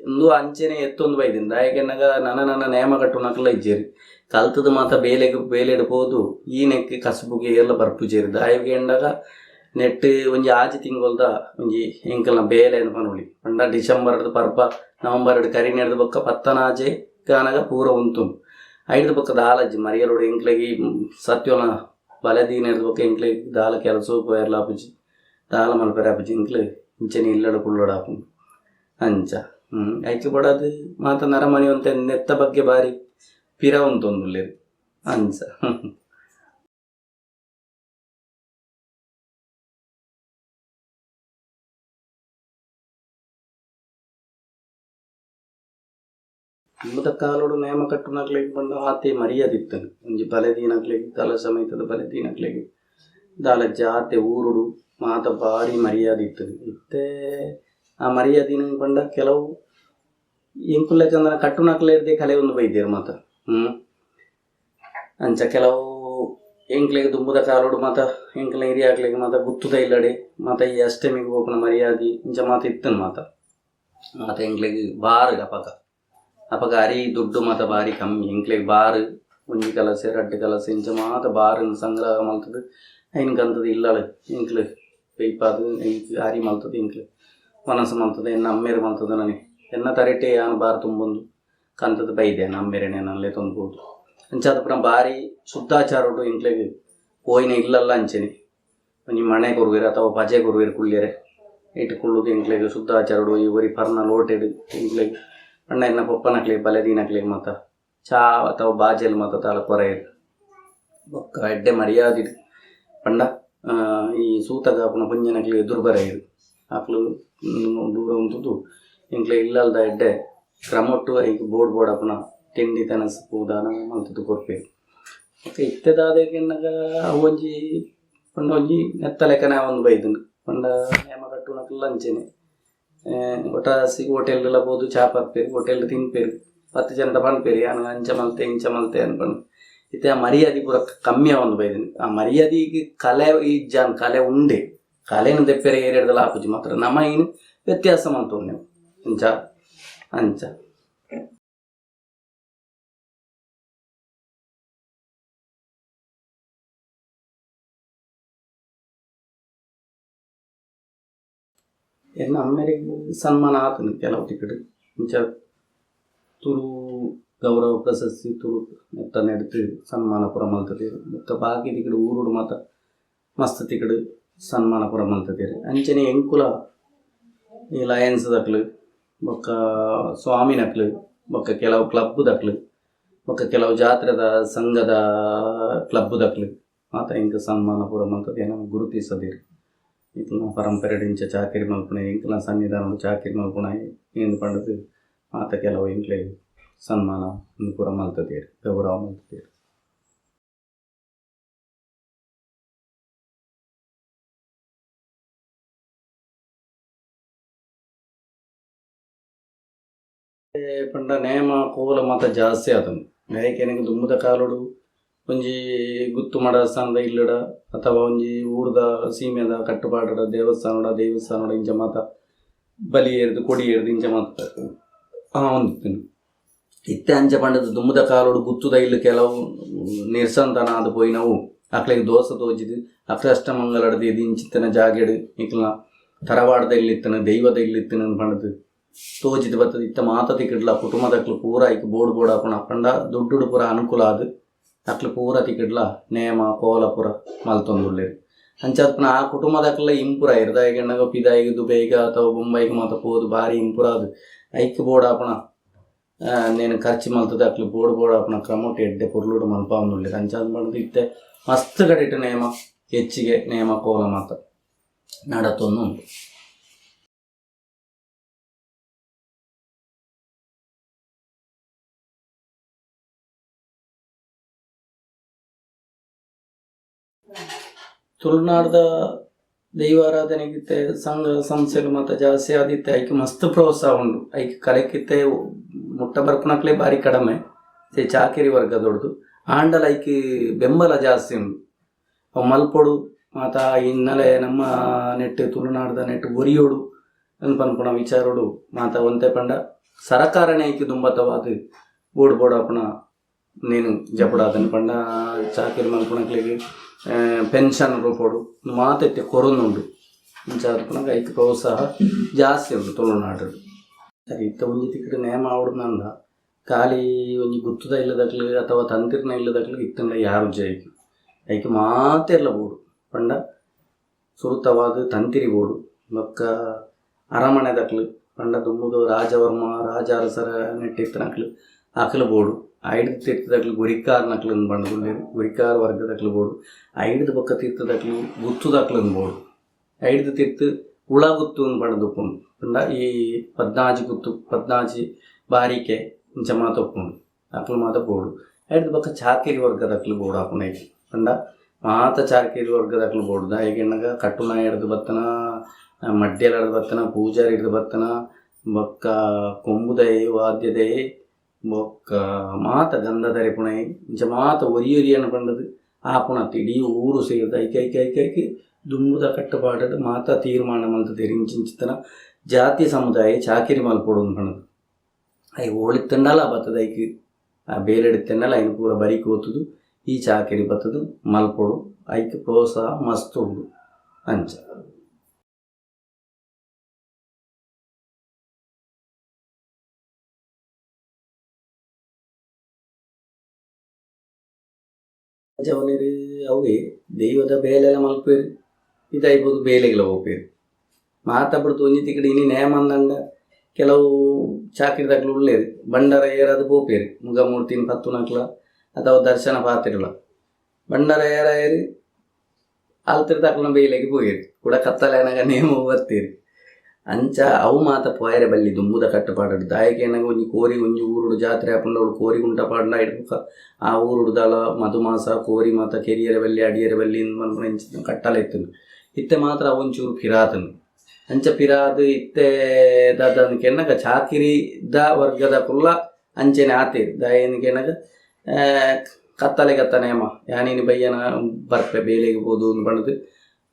ಉಂದು ಅಂಚೆನೆ ಎತ್ತೊಂದು ಬೈದುಂಡು. ದಾಯೆಗೆನ್ನಗ ನನ ನನ ನೇಮ ಕಟ್ಟುನಕುಲ ಇಜ್ಜೆರ್ ಕಲ್ತುದು ಮಾತ ಬೇಲೆಗ್ ಬೇಲೆಡ್ ಪೋದು ಈ ನೆಕ್ಕ್ ಕಸುಬುಗು ಏರ್ಲ ಬರ್ಪುಜೆರ್. ದಾಯೆಗೆಂಡಗ ನೆಟ್ಟ್ ಒಂಜಿ ಆಜಿ ತಿಂಗೊಲ್ದ ಒಂಜಿ ಎಂಕಲ್ನ ಬೇಲೆ ಪನೊಲಿ ಪಂಡ ಡಿಸೆಂಬರ್ ಪರ್ಬ ನವೆಂಬರ್ ಕರಿನೆರ್ದ್ ಬೊಕ್ಕ ಪತ್ತನಾಜೆ ಕಾನಗ ಪೂರ ಉಂತುಂಡು. ಐಡ್ದ್ ಬೊಕ್ಕ ದಾಲಜ್ಜಿ ಮರಿಯಲೊಡು ಎಂಕ್ಲೆಗ್ ಸತ್ಯೊಲ ಬಲೆ ದೀನೆರ್ದ್ ಬೊಕ್ಕ ಎಂಕ್ಲೆಗ್ ದಾಲ ಕೆಲಸ ಪೋಯೆರ್ಲ ಆಪುಜಿ ದಾಲ ಮಲ್ಪೆರೆ ಆಪುಜಿ ಎಂಕ್ಲು ಇಂಚನೆ ಇಲ್ಲಡ್ ಕುಲ್ಲೊಡು ಆಪುಂಡು. ಅಂಚ ಐಕ್ ಬೋಡಾದ್ ಮಾತ ನರಮನಿ ಒಂತೆ ನೆತ್ತ ಬಗ್ಗೆ ಬಾರಿ ಪಿರ ಉಂತೊಂದುಲ್ಲೆರ್ ಅಂಚ. ದುಂಬುದ ಕಾಲೊಡು ನೇಮ ಕಟ್ಟುನಕ್ಲೆಗ್ ಪಂಡ ಆತೆ ಮರ್ಯಾದೆ ಇತ್ತುಂಡು. ಒಂಜಿ ಬಲೆ ದೀನಕ್ಲೆಗ್ ಕಲಶ ಮೈತುದು ಬಲೆ ದೀನಕ್ಲೆಗ್ ದಾಲಜ್ಜಿ ಆತೆ ಊರುಡು ಮಾತ ಬಾರಿ ಮರ್ಯಾದೆ ಇತ್ತುಂಡು. ಇತ್ತೆ ಆ ಮರ್ಯಾದಿನ ಪಂಡ ಕೆಲವು ಎಂಕುಲೆಕಂದನ ಕಟ್ಟುನಕ್ಲೆರ್ದೆ ಕಲೆಯೊಂದು ಬೈದೆರ್ ಮಾತ. ಅಂಚ ಕೆಲವು ಎಂಕ್ಲೆಗ್ ದುಂಬುದ ಕಾಲೊಡು ಮಾತ ಎಂಕ್ಲೆ ಹಿರಿಯಾಕ್ಲೆಗ್ ಮಾತ ಗುತ್ತುದ ಇಲ್ಲಡೆ ಮಾತ ಈ ಅಷ್ಟಮಿಗ್ ಪೋಪುನ ಮರ್ಯಾದಿ ಇಂಚ ಮಾತ ಇತ್ತುಂಡು ಮಾತ. ಮಾತ ಎಂಕ್ಲೆಗ್ ಬಾರ್ ಅಪಗ ಅಪಗ ಅರಿ ದುಡ್ಡು ಮಾತ ಬಾರಿ ಕಮ್ಮಿ ಎಂಕ್ಲೆಗ್ ಬಾರ್ ಒಂಜಿ ಕಲಸೆ ರಡ್ಡ್ ಕಲಸೆ ಇಂಚ ಮಾತ ಬಾರನ್ ಸಂಗ್ರಹ ಮಲ್ತುದು ಐನ್ ಕಂತುದು ಇಲ್ಲಲ್ ಎಂಕ್ಲು ಬೆಯ್ಪಾದ್ ಐಕ್ ಅರಿ ಮಲ್ತುದು ಎಂಕ್ಲು ವನಸ್ ಮಲ್ತುದು ಎನ್ನ ಅಮ್ಮೆರ್ ಮಲ್ತುದು ನನೆ ಎನ್ನ ತರೆಟೆ ಯಾನ್ ಬಾರ್ ತುಂಬೊಂದು ಕಂತುದು ಬೈದೆ ಎನ್ನ ಅಮ್ಮೆರೆನ ಎನನ್ ಲೆತೊಂದು ಪೋದು. ಅಂಚಾದ್ ಪೂರ ಬಾರಿ ಶುದ್ಧಾಚಾರೊಡು ಎಂಕ್ಲೆಗ್ ಪೋಯಿನ ಇಲ್ಲಲ್ಲ ಅಂಚೆನೆ ಒಂಜಿ ಮಣೆ ಕೊರುವೆರ್ ಅಥವಾ ಪಜೆ ಕೊರುವೆರ್ ಕುಲ್ಯೆರೆ ಐಟ್ ಕುಲ್ಲುದು ಎಂಕ್ಲೆಗ್ ಶುದ್ಧಾಚಾರೊಡು ಈ ಒರಿ ಪರ್ನ ಲೋಟೆಡ್ ಎಂಕ್ಲೆಗ್ ಪಂಡ ಎನ್ನ ಪೊಪ್ಪನಕ್ಲೆಗ್ ಬಲೆ ದೀನಕ್ಲೆಗ್ ಮಾತ ಚಾ ಅಥವಾ ಬಾಜೆಲ್ ಮಾತ ದಾಲ ಕೊರಯೆರ್. ಬೊಕ್ಕ ಎಡ್ಡೆ ಮರ್ಯಾದಿಡ್ ಪಂಡ ಈ ಸೂತಕ ಆಪುನ ಪೊಂಜೆನಕ್ಲೆಗ್ ಎದುರು ಬರಯೆರ್ ಅಕ್ಲು ದೂರ ಉಂತುದು ಎಂಕ್ಲೆ ಇಲ್ಲಲ್ದ ಎಡ್ಡೆ ಕ್ರಮೊಟ್ಟು ಐಕ್ ಬೋಡ್ ಬೋಡಾಪುನ ತಿಂಡಿ ತೆನಸ್ ಪೂದಾನ ಮಲ್ತುದು ಕೊರ್ಪೆರ್. ಬೊಕ್ಕ ಇತ್ತೆ ದಾದೆಗೆನ್ನಗ ಅವು ಒಂಜಿ ಪಂಡ ಒಂಜಿ ನೆತ್ತ ಲೆಕ್ಕನೆ ಆವೊಂದು ಬೈದುಂಡು. ಪಂಡ ನೇಮ ಕಟ್ಟುನಕುಲು ಅಂಚೆನೆ ಒಟ್ಟಾಸಿ ಹೋಟೆಲ್ ಪೋದು ಚಾ ಪರ್ಪೇರು, ಹೋಟೆಲ್ ತಿನ್ಪೇರು, 10 ಜನದ ಪನ್ಪೇರು ಯಾನ್ ಅಂಚ ಮಲ್ತೆ ಇಂಚ ಮಲ್ತೆ ಅನ್ಪಂಡು. ಇತ್ತೆ ಆ ಮರ್ಯಾದೆ ಪೂರ ಕಮ್ಮಿ ಆವೊಂದು ಬೈದಿನಿ. ಆ ಮರ್ಯಾದೆಗ್ ಕಲೆ ಇಜ್ಜಾನ್ ಕಲೆ ಉಂಡೆ, ಕಲೆನ್ ದೆಪ್ಪೆರೆ ಏರೆಡ್ದಲ ಆಪುಜಿ ಮಾತ್ರ ನಮ ಇನ್ ವ್ಯತ್ಯಾಸ ಮಲ್ತೊಂಡೆವು ಅಂಚ ಅಂಚ. ಎನ್ನ ಅಮ್ಮೆರೆಗ್ ಸನ್ಮಾನ ಆತನು ಕೆಲವು ತಿಕ್ಕಡ್ ಇಂಚ ತುಳು ಗೌರವ ಪ್ರಶಸ್ತಿ ತುಳು ನೆತ್ತ ನೆಡ್ದು ಸನ್ಮಾನ ಪೂರ ಮಲ್ತುದೆರ್. ಬೊಕ್ಕ ಬಾಕಿ ತಿಕ್ಕಡ್ ಊರುಡು ಮಾತ ಮಸ್ತ್ ತಿಕ್ಕಡ್ ಸನ್ಮಾನ ಪೂರ ಮಲ್ತುದೆರ್. ಅಂಚನೆ ಎಂಕುಲ ಈ ಲಯನ್ಸ್ ದಕ್ಲು ಬೊಕ್ಕ ಸ್ವಾಮಿನಕ್ಲು ಬೊಕ್ಕ ಕೆಲವು ಕ್ಲಬ್ ದಕ್ಲು ಬೊಕ್ಕ ಕೆಲವು ಜಾತ್ರೆದ ಸಂಘದ ಕ್ಲಬ್ ದಕ್ಲು ಮಾತ ಎಂಕ್ ಸನ್ಮಾನ ಪೂರ ಮಲ್ತುದು ಎನನ್ ಗುರುತಿಸದೆರ್. ಎಂಕಲ್ನ ಪರಂಪರೆಡ್ ಇಂಚ ಚಾಕಿರಿ ಮಲ್ಪುನೆ ಎಂಕಲ್ನ ಸನ್ನಿಧಾನಡ್ ಚಾಕಿರಿ ಮಲ್ಪುನ ಇಂದ್ ಪಂಡುದು ಮಾತ ಕೆಲವು ಎಂಕ್ಲೆ ಸನ್ಮಾನ ಉಂದು ಪೂರ ಮಲ್ತುದೆರ್, ಗೌರವ ಮಲ್ತುದೆರ್. ಪಂಡ ನೇಮ ಕೋಲ ಮಾತ ಜಾಸ್ತಿ ಆತುಂಡು. ದಾಯೆ ದುಂಬುದ ಕಾಲೊಡು ಒಂಜಿ ಗುತ್ತು ಮಡಸ್ಥಾನದ ಇಲ್ಲಡ ಅಥವಾ ಒಂಜಿ ಊರುದ ಸೀಮೆದ ಕಟ್ಟುಪಾಡಡ ದೇವಸ್ಥಾನಡ ದೇವಸ್ಥಾನಡ ಇಂಚ ಮಾತ ಬಲಿ ಏರ್ದು ಕೊಡಿ ಏರ್ದು ಇಂಚ ಮಾತ ಆವೊಂದಿತ್ತುಂಡು. ಇತ್ತೆ ಅಂಚ ಪಂಡದು ದುಂಬುದ ಕಾಲೊಡು ಗುತ್ತುದ ಇಲ್ಲು ಕೆಲವು ನಿರ್ಸಂತಾನ ಆದ್ ಪೋಯಿನವು ಅಕ್ಲೆಗ್ ದೋಸೆ ತೋಜಿದ್ ಅಕ್ರಷ್ಟ ಮಂಗಲಡ್ದ್ ಇಂಚಿತ್ತಿನ ಜಾಗೆಡ್ ನಿಕ್ಲ್ನ ತರವಾಡದ ಇಲ್ಲಿತ್ತನ ದೈವದ ಇಲ್ಲಿತ್ತನ ಪಂಡುದು ತೋಜಿದ್ ಬತ್ತುದು ಇತ್ತೆ ಮಾತ ತಿಕ್ಕಡ್ಲ ಕುಟುಂಬದಕ್ಲು ಪೂರ ಐಕ್ ಬೋಡು ಬೋಡಾಪುನ ಪಂಡ ದುಡ್ಡುಡು ಪೂರ ಅನುಕೂಲ ಆದ್ ಅಕ್ಲು ಪೂರ ತಿಕ್ಕಡ್ಲ ನೇಮ ಕೋಲ ಪೂರ ಮಲ್ತೊಂದುಲ್ಲೆರ್. ಅಂಚಾದ್ ಆ ಕುಟುಂಬದಕ್ಲ ಇಂಪುರ ಆಯೆರ್. ದಾಯೆಗ್ ಪಂಡ ಪಿದಾಯಿಗ್ ದುಬೈಗ್ ಅಥವಾ ಬೊಂಬೈಗ್ ಮಾತ ಪೋದು ಬಾರಿ ಇಂಪುರ ಆದ್ ಐಕ್ ಬೋಡಾಪುನ ನೇನು ಖರ್ಚು ಮಲ್ತುದು ಅಕ್ಲು ಬೋಡು ಬೋಡಾಪುನ ಕ್ರಮೊಟ್ ಎಡ್ಡೆ ಪೊರ್ಲುಡು ಮಲ್ಪಾವೊಂದುಲ್ಲೆರ್. ಅಂಚಾದ್ ಪಂಡುದು ಇತ್ತೆ ಮಸ್ತ್ ಕಡೆಟ್ ನೇಮ ಹೆಚ್ಚಿಗೆ ನೇಮ ಕೋಲ ಮಾತ ನಡತೊಂದು ಉಂಡು. ತುಳುನಾಡ್ದ ದೈವಾರಾಧನೆಗಿತ್ತೆ ಸಂಘ ಸಂಸ್ಥೆಲು ಮಾತ ಜಾಸ್ತಿ ಆದಿತ್ತೆ ಐಕ್ ಮಸ್ತ್ ಪ್ರೋತ್ಸಾಹ ಉಂಡು. ಐಕ್ ಕಲೆಕಿತ್ತೆ ಮುಟ್ಟ ಬರ್ಪುನಕ್ಲೆ ಬಾರಿ ಕಡಿಮೆ ಚಾಕಿರಿ ವರ್ಗದೊಡ್ದು ಆಂಡಲ ಐಕ್ ಬೆಂಬಲ ಜಾಸ್ತಿ ಉಂಡು. ಅವು ಮಲ್ಪೊಡು ಮಾತ ಹಿನ್ನೆಲೆ ನಮ್ಮ ನೆಟ್ ತುಳುನಾಡ್ದ ನೆಟ್ ಒರಿಯೊಡು ಪನ್ಪುನ ವಿಚಾರೊಡು ಮಾತ ಒಂತೆ ಪಂಡ ಸರಕಾರನೇ ಐಕ್ ದುಂಬತ್ತವಾದ್ ಬೋಡು ಬೋಡಾಪುನ ನೇನು ಜಪುಡಾದನ್ ಪಂಡ ಚಾಕಿರಿ ಮಲ್ಪುನಕ್ಲೆಗ್ ಪೆನ್ಷನ್ ರೂಪೊಡು ಮಾತ ಇತ್ತೆ ಕೊರೊಂದುಂಡು. ಇಂಚ ಆದುಪ್ಪುನಗ ಐಕ್ ಪ್ರೋತ್ಸಾಹ ಜಾಸ್ತಿ ಉಂಡು ತುಳುನಾಡು. ಸರಿ ಇತ್ತೆ ಒಂಜಿ ತಿಕ್ಕಡ್ ನೇಮ ಆವೊಡು ಖಾಲಿ ಒಂಜಿ ಗುತ್ತುದ ಇಲ್ಲದಕ್ಲು ಅಥವಾ ತಂತಿರ್ನ ಇಲ್ಲದಕ್ಲು ಇತ್ತುಂಡ ಯಾರುಜ್ಜಿ ಐಕ್ ಐಕ್ ಮಾತೆರ್ಲ ಬೋಡು ಪಂಡ ಸುರುತವಾದ್ ತಂತಿರಿ ಬೋಡು ಬೊಕ್ಕ ಅರಮನೆದಕ್ಲು ಪಂಡ ದುಂಬುದು ರಾಜವರ್ಮ ರಾಜ ಅರಸರ ನೆಟ್ಟಿತ್ತಿನಕ್ಲು ಅಕ್ಲು ಬೋಡು. ಐಡ್ದ್ ತಿರ್ತದಕ್ಲು ಗುರಿಕಾರ್ನಕ್ಲು ಪಂಡುದು ಉಲ್ಲೆರ್, ಗುರಿಕಾರ ವರ್ಗದಕ್ಲು ಬೋಡು. ಐಡ್ದ್ ಬೊಕ್ಕ ತಿರ್ತದಕ್ಲು ಗುತ್ತುದಕ್ಲು ಬೋಡು. ಐಡ್ದ್ ತಿರ್ತ್ ಉಳಗುತ್ತು ಪಂಡುದು ಉಪ್ಪುಂಡು ಪಂಡ ಈ ಪದ್ನಾಜಿ ಗುತ್ತು ಪದ್ನಾಜಿ ಬಾರಿಕೆ ಇಂಚ ಮಾತ ಉಪ್ಪುಂಡು ಅಕ್ಲು ಮಾತ ಬೋಡು. ಐಡ್ದ್ ಬೊಕ್ಕ ಚಾಕಿರಿ ವರ್ಗದಕ್ಲು ಬೋಡು ಆಪುನ ಐಕ್ ಪಂಡ ಮಾತ ಚಾಕಿರಿ ವರ್ಗದಕ್ಲು ಬೋಡು. ದಾಯೆಗ್ ಪನ್ನಗ ಕಟ್ಟುನಾಯಡ್ದ್ ಬತ್ತನ, ಮಡ್ಯಲಡ್ದ್ ಬತ್ತನ, ಪೂಜಾರಿಡ್ದ್ ಬತ್ತನ, ಬೊಕ್ಕ ಕೊಂಬುದಯೆ ವಾದ್ಯದಯೆ ಬೊಕ್ಕ ಮಾತ ಗಂಧದರಿಪುಣೈ ಇಂಚ ಮಾತ ಒರಿ ಒರಿಯನ್ ಪಂಡುದು ಆಪುನತ್ ಇಡೀ ಊರು ಸೇರ್ದ್ ಐಕ್ ಐಕ್ ಐಕ್ ಐಕ್ ದುಂಬುದ ಕಟ್ಟುಪಾಡಡ್ ಮಾತ ತೀರ್ಮಾನ ಮಲ್ತುದೆರ್. ಇಂಚಿಂಚಿತ್ತನ ಜಾತಿ ಸಮುದಾಯ ಚಾಕಿರಿ ಮಲ್ಪೊಡು ಪಂಡುದು ಐಕ್ ಓಳಿತ್ತುಂಡಲ ಬತ್ತುದು ಐಕ್ ಆ ಬೇಲೆಡಿತ್ತುಂಡಲ ಐನ್ ಪೂರ ಬರಿಕ್ ಒತ್ತುದು ಈ ಚಾಕಿರಿ ಬತ್ತುದು ಮಲ್ಪೊಡು. ಐಕ್ ಪ್ರೋತ್ಸಾಹ ಮಸ್ತ್ ಉಂಡು ಅಂಚ. ಜವನೆರ್ ಅವೇ ದೈವದ ಬೇಲೆಲ ಮಲ್ಪೆರ್ ಪಿದಾಯಿ ಪೋದು ಬೇಲೆಗ್ಲ ಪೋಪೆರ್. ಮಾತ ಬುಡ್ದು ಒಂಜಿ ತಿಕ್ಕಡ್ ಇನಿ ನೇಮ ಅಂದಂಡ ಕೆಲವು ಚಾಕಿರಿದಕ್ಲು ಉಲ್ಲೆರ್ ಬಂಡಾರ ಏರಾದ್ ಪೋಪೆರ್ ಮುಗ ಮೂರ್ತಿನ್ ಪತ್ತುನಕ್ಲ ಅಥವಾ ದರ್ಶನ ಪಾತೆರ್ಲ ಬಂಡಾರ ಏರಾಯೆರ್ ಅಲ್ತಿರ್ದ್ ಅಕ್ಲ್ನ ಬೇಲೆಗ್ ಪೋಯೆರ್ ಕುಡ ಕತ್ತಲೆ ಆನಗ ನೇಮ ಬತ್ತೆರ್. ಅಂಚ ಅವು ಮಾತ ಪೋಯೆರೆ ಬಲ್ಲಿ ದುಂಬುದ ಕಟ್ಟುಪಾಡಡ್. ದಾಯೆ ಕೇನಗ ಒಂಜಿ ಕೋರಿ ಒಂಜಿ ಊರುಡು ಜಾತ್ರೆ ಆಪುಂಡ ಅವ್ಲು ಕೋರಿ ಗುಂಟ ಪಾಡ್ಂಡ ಐಟ್ ಬೊಕ್ಕ ಆ ಊರುಡು ದಾಲ ಮಧುಮಾಸ ಕೋರಿ ಮಾತ ಕೆರಿಯರೆ ಬಲ್ಲಿ ಅಡಿಯರೆ ಬಲ್ಲಿ ಇಂದ್ ಪನ್ಪುನ ಇಂಚಿತ್ತಿನ ಕಟ್ಟಲೆ ಇತ್ತುಂಡು. ಇತ್ತೆ ಮಾತ್ರ ಅವು ಒಂಚೂರು ಪಿರಾತುಂಡು. ಅಂಚ ಪಿರಾದ್ ಇತ್ತೆ ದಾದ ಕೆನ್ನಗ ಚಾಕಿರಿ ದ ವರ್ಗದ ಕುಲ್ಲ ಅಂಚೆನೆ ಆತೇರ್ ದಾಯೆಂದ್ ಕೆನ್ನಗ ಕತ್ತಲೆ ಕತ್ತ ನೇಮ ಯಾನಿನಿ ಬಯ್ಯನ ಬರ್ಪೆ ಬೇಲೆಗ್ ಪೋದು ಪಂಡುದು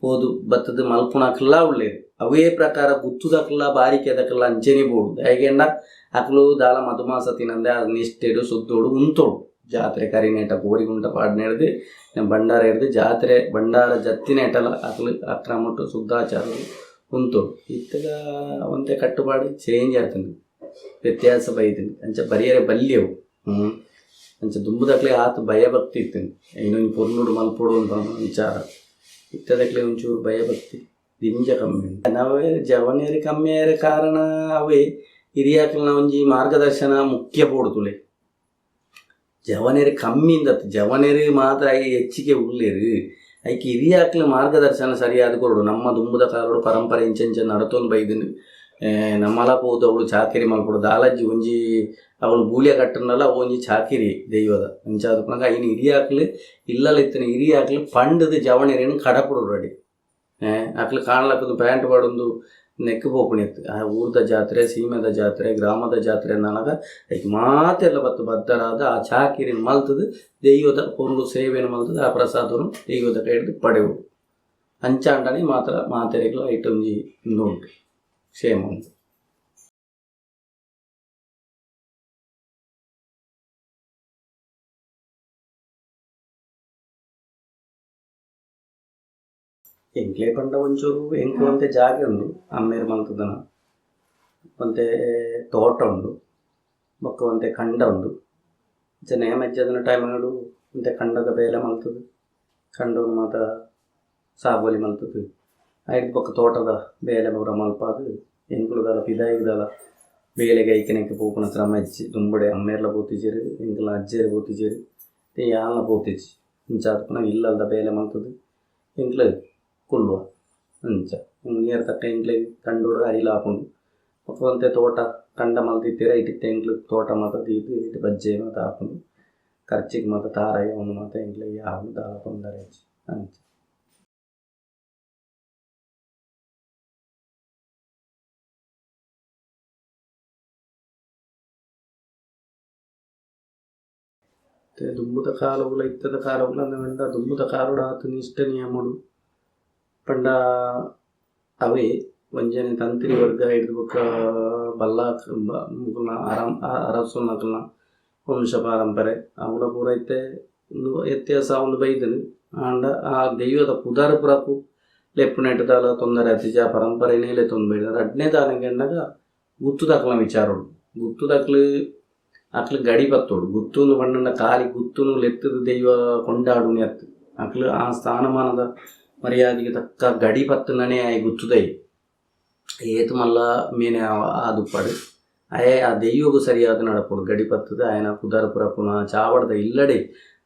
ಪೋದು ಬತ್ತುದು ಮಲ್ಪುನಕುಲ್ಲ ಉಲ್ಲೆರ್ ಅವೇ ಪ್ರಕಾರ ಗುತ್ತುದಕುಲ್ಲ ಬಾರಿಕೆದಕುಲ್ಲ ಅಂಚೆನೆ ಬೋಡು ದಾಯೆಗೆಂಡ ಅಕುಲು ದಾಲ ಮಧುಮಾಸ ತಿನಂದೆ ಆ ನಿಷ್ಠೆಡ್ ಶುದ್ಧೋಡು ಉಂತೊಡು ಜಾತ್ರೆ ಕರಿನೇಟ ಕೋರಿಗುಂಟ ಪಾಡ್ನೆರ್ದ್ ಭಂಡಾರ ಇರ್ದ್ ಜಾತ್ರೆ ಭಂಡಾರ ಜತ್ತಿನೇಟಲ ಅಕುಲು ಅಕ್ರಮೊಟ್ಟು ಶುದ್ಧಾಚಾರಡು ಉಂತೊಡು ಇತ್ತೆದ ಒಂತೆ ಕಟ್ಟುಪಾಡು ಚೇಂಜ್ ಆತುಂಡು ವ್ಯತ್ಯಾಸ ಬೈದುಂಡು ಅಂಚ ಬರಿಯರೆ ಬಲ್ಲಿಯವು ಅಂಚ ದುಂಬುದಕ್ಲೆ ಆತ್ ಭಯ ಭಕ್ತಿ ಇತ್ತುಂಡು ಐನೊಂಜಿ ಪೊರ್ಲುಡು ಮಲ್ಪೊಡು ಅಂತ ವಿಚಾರ ಇತ್ತದಕ್ಲೆ ಒಂಚೂರು ಭಯ ಭಕ್ತಿ ದಿಂಜ ಕಮ್ಮಿ ಉಂಡು ನವೇ ಜವನೆರ್ ಕಮ್ಮಿ ಆಯೆರೆ ಕಾರಣ ಅವೇ ಹಿರಿಯಾಕ್ಲೆನ ಒಂಜಿ ಮಾರ್ಗದರ್ಶನ ಮುಖ್ಯ ಬೋಡು ತೂಲೆ ಜವನೆರ್ ಕಮ್ಮಿ ಇಂದತ್ ಜವನೆರ್ ಮಾತ್ರ I ಹೆಚ್ಚಿಗೆ ಉಲ್ಲೆರ್ ಐಕ್ ಹಿರಿಯಾಕ್ಲೆ ಮಾರ್ಗದರ್ಶನ ಸರಿಯಾದ್ ಕೊರೊಡು ನಮ್ಮ ದುಂಬುದ ಕಾಲೊಡು ಪರಂಪರೆ ಇಂಚ ಇಂಚ ನಡತೊಂದು ಬೈದುಂಡು ನಮಲ ಪೋದು ಅವ್ಲು ಚಾಕಿರಿ ಮಲ್ಪೊಡು ದಾಲಜ್ಜಿ ಒಂಜಿ ಅವ್ಲು ಬೂಲ್ಯ ಕಟ್ಟುಂಡಲ ಅವು ಒಂಜಿ ಚಾಕಿರಿ ದೈವದ ಅಂಚಾದ್ ಪನಗ ಐನ್ ಹಿರಿಯಾಕ್ಲು ಇಲ್ಲಲ್ ಇತ್ತಿನ ಹಿರಿಯಾಕ್ಲು ಪಂಡುದು ಜವನೆರೆನ್ ಕಡಪುಡೊಡು ಅಡೆ ಅಕ್ಲು ಕಾಣಲಕ್ಕುದು ಪ್ಯಾಂಟ್ ಪಾಡೊಂದು ನೆಕ್ಕ್ ಪೋಪುನೆತ್ ಆ ಊರ್ದ ಜಾತ್ರೆ ಸೀಮೆದ ಜಾತ್ರೆ ಗ್ರಾಮದ ಜಾತ್ರೆ ಅಂದಾನಗ ಐಕ್ ಮಾತೆರ್ಲ ಬತ್ತ್ ಬದ್ದರಾದ್ ಆ ಚಾಕಿರಿನ್ ಮಲ್ತುದು ದೈವದ ಪೊರ್ಲು ಸೇವೆನ್ ಮಲ್ತುದು ಆ ಪ್ರಸಾದೊನು ದೈವದ ಕೈಡ್ದ್ ಪಡೆವೊಡು ಅಂಚಾಂಡನೆ ಮಾತ್ರ ಮಾತೆರೆಗ್ಲ ಐಟ್ ಒಂಜಿ ಉಂದು ಉಂಡು ಕ್ಷೇಮ ಉಂಡು. ಎಂಕ್ಲೆ ಪಂಡ ಒಂಚೂರು ಎಂಕ್ ಒಂತೆ ಜಾಗೆ ಉಂಡು ಅಮ್ಮೆರ್ ಮಲ್ತುದನ ಒಂತೆ ತೋಟ ಉಂಡು ಬೊಕ್ಕ ಒಂತೆ ಕಂಡ ಉಂಡು ಅಂಚ ನೇಮ ಇಜ್ಜಂದಿನ ಟೈಮ್ ಡು ಒಂತೆ ಕಂಡದ ಬೇಲೆ ಮಲ್ತುದು ಕಂಡೊನು ಮಾತ ಸಾಗೋಲಿ ಮಲ್ತುದು ಐಡ್ದ್ ಬೊಕ್ಕ ತೋಟದ ಬೇಲೆ ಪೂರ ಮಲ್ಪಾದ್ ಎಂಕುಲು ದಾಲ ಪಿದಾಯಿಗ್ ದಾಲ ಬೇಲೆಗ್ ಐಕ್ ಪೋಪುನ ಕ್ರಮ ಇಜ್ಜಿ ದುಂಬುಡೆ ಅಮ್ಮೆರ್ಲ ಪೋತಿಜೆರ್ ಎಂಕಲ್ನ ಅಜ್ಜೆರ್ ಪೋತಿಜೆರ್ ಇತ್ತೆ ಯಾನ್ಲ ಪೋತಿಜಿ ಇಂಚಾದ್ ಪುನ ಇಲ್ಲಲ್ದ ಬೇಲೆ ಮಲ್ತುದು ಎಂಕ್ಲು ಕುಲ್ಲುವ ಅಂಚ ನೀರ್ ತಕ್ಕ ಎಂಕ್ಲೆಗ್ ಕಂಡೊಡು ಅರಿಲ ಆಪುಂಡು ಬೊಕ್ಕ ಒಂತೆ ತೋಟ ಕಂಡ ಮಲ್ತಿತ್ತೆರ್ ಐಟ್ ಇತ್ತೆ ಎಂಕ್ಲು ತೋಟ ಮಾತ ದೀದ್ ಐಟ್ ಬಜ್ಜೆಯಿ ಮಾತ ಆಪುಂಡು ಖರ್ಚಿಗ್ ಮಾತ ತಾರಾಯಿ ಉಂದು ಮಾತ ಎಂಕ್ಲೆಗ್ ಯಾವು ದಾಲ ತೊಂದರೆ ಇಜ್ಜಿ ಅಂಚ. ಇತ್ತೆ ದುಂಬುದ ಕಾಲೊಗುಲ ಇತ್ತೆದ ಕಾಲೊಗುಲ ಅಂದ್ ಪಂಡ ದುಂಬುದ ಕಾಲೊಡು ಆತ್ ನಿಷ್ಠೆ ನಿಯಮೊಡು ಪಂಡ ಅವೇ ಒಂಜನೆ ತಂತ್ರಿ ವರ್ಗ ಐಡ್ದ್ ಬೊಕ್ಕ ಬಲ್ಲಾಕ್ ಮೊಕಲ್ನ ಅರಸುನಕಲ್ನ ವಂಶ ಪಾರಂಪರೆ ಅವುಲ ಪೂರ ಇತ್ತೆ ಉಂದು ವ್ಯತ್ಯಾಸ ಆವೊಂದು ಬೈದ್ಂಡ್ ಆಂಡ ಆ ದೈವದ ಪುದರ್ ಪೂರ ಲೆಪ್ಪುನೆಟ್ ದಾಲ ತೊಂದರೆ ಆತಿಜಿ ಆ ಪರಂಪರೆನೇ ಲೆತ್ತೊಂದು ಬೈದೆರ್ ರಡ್ಡನೆ ದಾನೆಗ್ ಎನ್ನಗ ಗುತ್ತುದಕ್ಲೆನ ವಿಚಾರೊಡು ಗುತ್ತುದಕ್ಲು ಅಕ್ಲು ಗಡಿ ಪತ್ತೊಡು ಗುತ್ತುಂದು ಪಂಡಂಡ ಖಾಲಿ ಗುತ್ತುನು ಲೆತ್ತುದು ದೈವ ಕೊಂಡಾಡುನಿ ಅತ್ತ್ ಅಕ್ಲು ಆ ಸ್ಥಾನಮಾನದ ಮರ್ಯಾದಿಗ್ ತಕ್ಕ ಗಡಿ ಪತ್ತುನನೇ ಆಯೆ ಗುತ್ತುದೈ ಏತ್ ಮಲ್ಲ ಮೇನೆ ಆದುಪ್ಪಡ್ ಆಯೆ ಆ ದೈವೊಗು ಸರಿಯಾದ್ ನಡಪೊಡು ಗಡಿ ಪತ್ತುದು ಆಯನ ಪುದರ್ ಪುರಪುನ ಚಾವಡಿದ ಇಲ್ಲಡೆ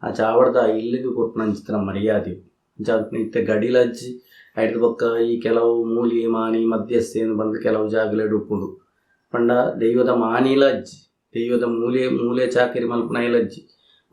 ಆ ಚಾವಡಿದ ಇಲ್ಲುಗ್ ಕೊರ್ಪುನಂಚಿತ್ತಿನ ಮರ್ಯಾದಿ ಅಂಚಾದ್ ಇತ್ತೆ ಗಡಿಲಜ್ಜಿ ಐಡ್ದ್ ಬೊಕ್ಕ ಈ ಕೆಲವು ಮೂಲಿ ಮಾಣಿ ಮಧ್ಯಸ್ಥೆ ಪಂದ್ ಕೆಲವು ಜಾಗಲೆಡ್ ಉಪ್ಪುಂಡು ಪಂಡ ದೈವದ ಮಾನಿಲ ಇಜ್ಜಿ ದೈವದ ಮೂಲೆ ಮೂಲೆ ಚಾಕಿರಿ ಮಲ್ಪುನೈಲ ಇಜ್ಜಿ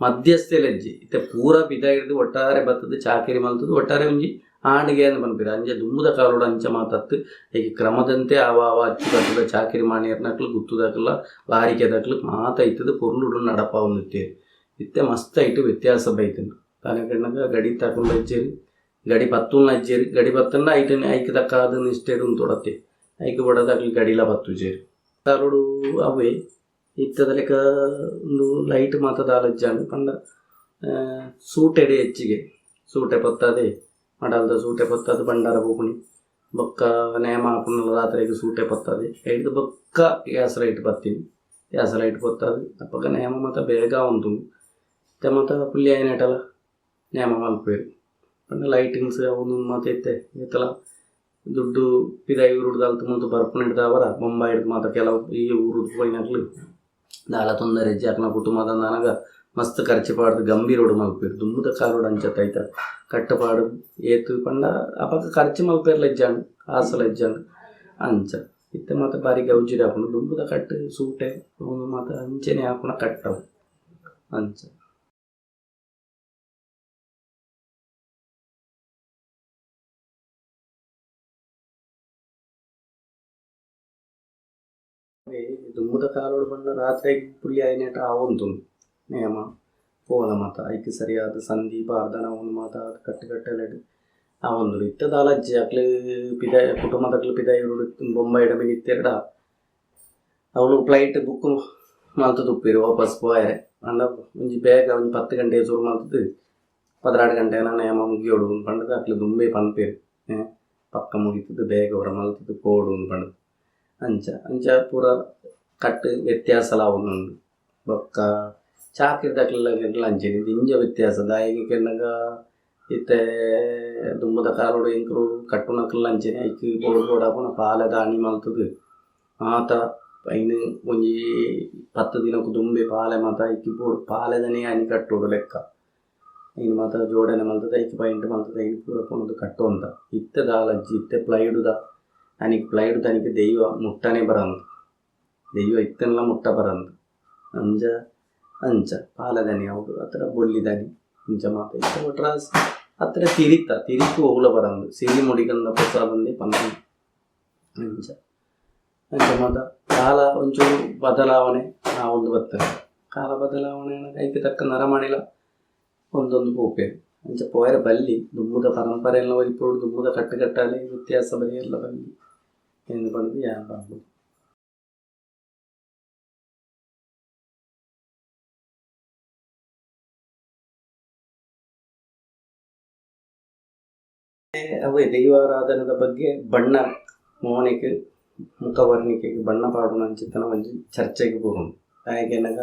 ಮಧ್ಯಸ್ಥೆಲ ಇಜ್ಜಿ ಇತ್ತೆ ಪೂರ ಪಿದಾಯಿಡ್ದ್ ಒಟ್ಟಾರೆ ಬತ್ತುದು ಚಾಕಿರಿ ಮಲ್ತುದು ಒಟ್ಟಾರೆ ಒಂಜಿ ಆಂಡ್ಗೆ ಅಂದ್ ಪನ್ಪೆರ್ ಅಂಚ ದುಂಬುದ ಕಾಲೊಡು ಅಂಚ ಮಾತ ಅತ್ತ್ ಐಕ್ ಕ್ರಮದಂತೆ ಅವ ಅವ ಅಚ್ಚುಕಟ್ಟುದ ಚಾಕಿರಿ ಮಾಣಿಯರ್ನಕುಲು ಗುತ್ತುದಕುಲ್ಲ ಬಾರಿಕೆದಕುಲು ಮಾತ ಇತ್ತುದು ಪೊರ್ಲುಡು ನಡಪಾವೊಂದಿತ್ತೆರ್ ಇತ್ತೆ ಮಸ್ತ್ ಐಟ್ ವ್ಯತ್ಯಾಸ ಬೈದುಂಡು ದಾನೆ ಪಂಡ ಗಡಿತಕುಲ್ಲ ಇಜ್ಜೆರ್ ಗಡಿ ಪತ್ತುನ ಇಜ್ಜೆರ್ ಗಡಿ ಪತ್ತುಂಡ ಐಟ್ ಐಕ್ ತಕ್ಕಾದ್ ನಿಷ್ಠೆಡ್ ಉಂತೊಡತೆ ಐಕ್ ಬೋಡಾದ್ ಅಕುಲು ಗಡಿಲ ಪತ್ತುಜೆರ್ ಕಾಲೊಡು ಅವ್ವೆ ಇತ್ತೆದ ಲೆಕ ಉಂದು ಲೈಟ್ ಮಾತ ದಾಲ ಇಜ್ಜಾಂಡ್ ಪಂಡ ಸೂಟೆಡೆ ಹೆಚ್ಚಿಗೆ ಸೂಟೆ ಪೊತ್ತಾದೆ ಮಡಲ್ದ ಸೂಟೆ ಪೊತ್ತಾದ್ ಭಂಡಾರ ಪೋಪುನಿ ಬೊಕ್ಕ ನೇಮ ಆಪುಂಡಲ ರಾತ್ರೆಗ್ ಸೂಟೆ ಪೊತ್ತಾದೆ ಐಡ್ದ್ ಬೊಕ್ಕ ಗ್ಯಾಸ್ ಲೈಟ್ ಬತ್ತಿನಿ ಗ್ಯಾಸ್ ಲೈಟ್ ಪೊತ್ತಾದ್ ಅಪಗ ನೇಮ ಮಾತ ಬೇಗ ಆವೊಂದುಂಡು ಇತ್ತೆ ಮಾತ ಪುಲ್ಯ ಆಯಿನೇಟಲ ನೇಮ ಮನ್ಪುವೆರ್ ಪಂಡ ಲೈಟಿಂಗ್ಸ್ ಅವು ಉಂದು ಮಾತ ಇತ್ತೆ ಏತಲ ದುಡ್ಡು ಪಿದಾಯಿ ಊರುಡ್ದು ಅಲ್ತ್ ಮುಲ್ತು ಬರ್ಪುನೆಡ್ದಾವರ ಬೊಂಬಾಯಿಡ್ದ್ ಮಾತ ಕೆಲವು ಈ ಊರುಡು ಪೋಯಿನಕ್ಲು ದಾಲ ತೊಂದರೆ ಇಜ್ಜಿ ಅಕ್ಲ್ನ ಕುಟುಂಬದ ಆನಗ ಮಸ್ತ್ ಖರ್ಚು ಪಾಡ್ದ್ ಗಂಭೀರೊಡು ಮನ್ಪುವೆರ್ ದುಂಬುದ ಕಾಲೊಡು ಅಂಚ ಅತ್ತ್ ಐತ ಕಟ್ಟುಪಾಡು ಏತ್ ಪಂಡ ಅಪಗ ಖರ್ಚು ಮನ್ಪೆರ್ಲ ಇಜ್ಜಾಂಡ್ ಕಾಸುಲ ಇಜ್ಜಾಂಡ್ ಅಂಚ ಇತ್ತೆ ಮಾತ ಬಾರಿ ಗೌಜಿಡ್ ಆಪುಂಡು ದುಂಬುದ ಕಟ್ಟ್ ಸೂಟೆ ಉಂದು ಮಾತ ಅಂಚನೆ ಆಪುನ ಕಟ್ಟ್ ಅವು ಅಂಚ. ದುಂಬುದ ಕಾಲೋಡು ಪಂಡ ರಾತ್ರೆ ಪುಳ್ಳಿ ಆಯಿನೇಟ ಆವೊಂದುಂಡು ನೇಮ ಪೋಲ ಮಾತ ಐಕ್ ಸರಿಯಾದ ಸಂಧಿ ಪಾರ್ದನ ಒಂದು ಮಾತ ಕಟ್ಟು ಕಟ್ಟಲೆಡ್ ಆವೊಂದುಂಡು. ಇತ್ತೆ ದಾಲಜ್ಜಿ ಅಕ್ಲು ಪಿದಾಯಿ ಕುಟುಂಬದಕ್ಲು ಪಿದಾಯಿ ಬೊಂಬಾಯಿಡ ಮಿನಿ ಇತ್ತೆರ್ಡ ಅವಳು ಫ್ಲೈಟ್ ಬುಕ್ ಮಲ್ತುದು ಉಪ್ಪೆರ್ ವಾಪಸ್ ಪೋಯೆರೆ. ಆಂಡ ಒಂಜಿ ಬೇಗ ಒಂಜಿ 10 ಗಂಟೆ ಸುರು ಮಲ್ತುದು 12 ಗಂಟೆ ನೇಮ ಮುಗಿಯೋಡು ಪಂಡದು ಅಕ್ಲು ದುಂಬೆ ಪನ್ಪೆರ್ ಪಕ್ಕ ಮುಗಿತುದು ಬೇಗ ಒರ ಮಲ್ತುದು ಪೋಡು ಪಂಡದು. ಅಂಚ ಅಂಚ ಪೂರ ಕಟ್ಟು ವ್ಯತ್ಯಾಸಲ ಆವೊಂದುಂಡು. ಬೊಕ್ಕ ಚಾಕಿರಿದಕ್ಲೆಗ್ಲ ಅಂಚೆನೆ ದಿಂಜ ವ್ಯತ್ಯಾಸ. ದಾಯೆಗ್ ಕೆನ್ನಗ ಇತ್ತೆ ದುಂಬುದ ಕಾಲೊಡು ಎಂಕುಲು ಕಟ್ಟುನಕುಲು ಅಂಚೆನೆ ಐಕ್ ಬೋಡು ಬೋಡಾಪುನ ಪಾಲೆದ ಅಣಿ ಮಲ್ತುದು ಮಾತ ಐನ್ ಒಂಜಿ 10 ದಿನಕ್ ದುಂಬೆ ಪಾಲೆ ಮಾತ ಐಕ್ ಬೋಡು ಪಾಲೆದನೇ ಅಣಿ ಕಟ್ಟೊಡು ಲೆಕ್ಕ ಐನ್ ಮಾತ ಜೋಡಣೆ ಮಲ್ತುದು ಐಕ್ ಪೈಂಟ್ ಮಲ್ತುದು ಐನ್ ಪೂರ ಕೊನೊದು ಕಟ್ಟೊಂತ. ಇತ್ತೆ ದಾಲಜ್ಜಿ ಇತ್ತೆ ಪ್ಲೈಡುದ ಅನಿಕ್ ಪ್ಲೈಡುದ ಅನಿಕ್ ದೈವ ಮುಟ್ಟನೆ ಬರಂದ್, ದೈವ ಇತ್ತೆನ್ಲ ಮುಟ್ಟ ಬರಂದ್. ಅಂಚ ಅಂಚ ಪಾಲೆದನಿ ಅವು ಅತ್ರ ಬೊಲ್ಲಿದನಿ ಇಂಚ ಮಾತ ಇತ್ತೆ ಒಟ್ರಾಸಿ ಅತ್ರ ತಿರಿತ ತಿರಿಕು ಒವ್ಲ ಬರಂದ್ ಸಿರಿ ಮುಡಿಗಂದ ಪ್ರಸಾದಂದೇ ಪನ್ಪುನಿ. ಅಂಚ ಅಂಚ ಮಾತ ಕಾಲ ಒಂಚೂರು ಬದಲಾವಣೆ ಆವೊಂದು ಬತ್ತುಂಡು. ಕಾಲ ಬದಲಾವಣೆ ಆನಗ ಐಕ್ ತಕ್ಕ ನರಮಾನಿಲ ಒಂದೊಂದು ಪೋಪೆರ್. ಅಂಚ ಪೋಯೆರೆ ಬಲ್ಲಿ ದುಂಬುದ ಪರಂಪರೆಲ ಒರಿಪೊಡು ದುಂಬುದ ಕಟ್ಟು ಕಟ್ಟಾಲೆ ವ್ಯತ್ಯಾಸ ಬರಿಯೆರ್ಲ ಬಲ್ಲಿ ಎಂದು ಪಂಡುದು ಯಾನ್ ಪನ್ಪುನಿ. ಅವೇ ದೈವಾರಾಧನೆದ ಬಗ್ಗೆ ಬಣ್ಣ ಮೋನೆಗ್ ಮುಖವರ್ಣಿಕೆಗ್ ಬಣ್ಣ ಪಾಡುನ ಅಂಚಿತ್ತನ ಒಂಜಿ ಚರ್ಚೆಗ್ ಪೋಪುಂಡು. ದಾಯೆಗ್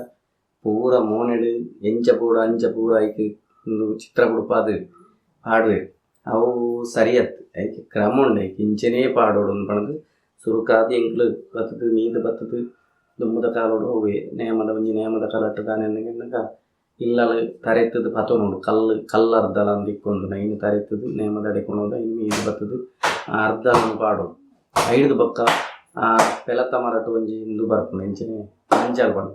ಪೂರ ಮೋನೆಡ್ ಎಂಚ ಪೋಡು ಅಂಚ ಪೂರ ಐಕ್ ಉಂದು ಚಿತ್ರ ಬುಡ್ಪಾದ್ ಪಾಡುವೆರ್. ಅವು ಸರಿಯತ್ತ್ ಐಕ್ ಕ್ರಮ ಉಂಡು ಐಕ್ ಇಂಚನೇ ಪಾಡೊಡು ಪಂಡ್ದ್ ಸುರುಕಾದ್ ಎಂಕ್ಲು ಬತ್ತುದು ಮೀದ್ ಬತ್ತುದು ದುಂಬುದ ಕಾಲೊಡು ಅವ್ವೇ ನೇಮದ ಒಂಜಿ ನೇಮದ ಕಲಟ್ ದಾನೆ ಕೆನ್ನಗ ಇಲ್ಲಲ್ ತರೆತ್ತುದು ಪತೊನೊಡು ಕಲ್ಲು ಕಲ್ಲರ್ದಲ ಅಂದ್ ಇಕ್ಕೊಂದು ಐನ್ ತರೆತ್ತುದು ನೇಮದಡೆ ಕೊನೊದು ಐನ್ ಮೀದ್ ಬತ್ತುದು ಆ ಅರ್ಧಲನ್ ಪಾಡೊಡು. ಐಡ್ದ್ ಬೊಕ್ಕ ಆ ಪೆಲತ ಮರಟ್ ಒಂಜಿ ಇಂದು ಬರ್ಪುಂಡು ಎಂಚನೆ ಮಂಜಲ್ ಪಂದ್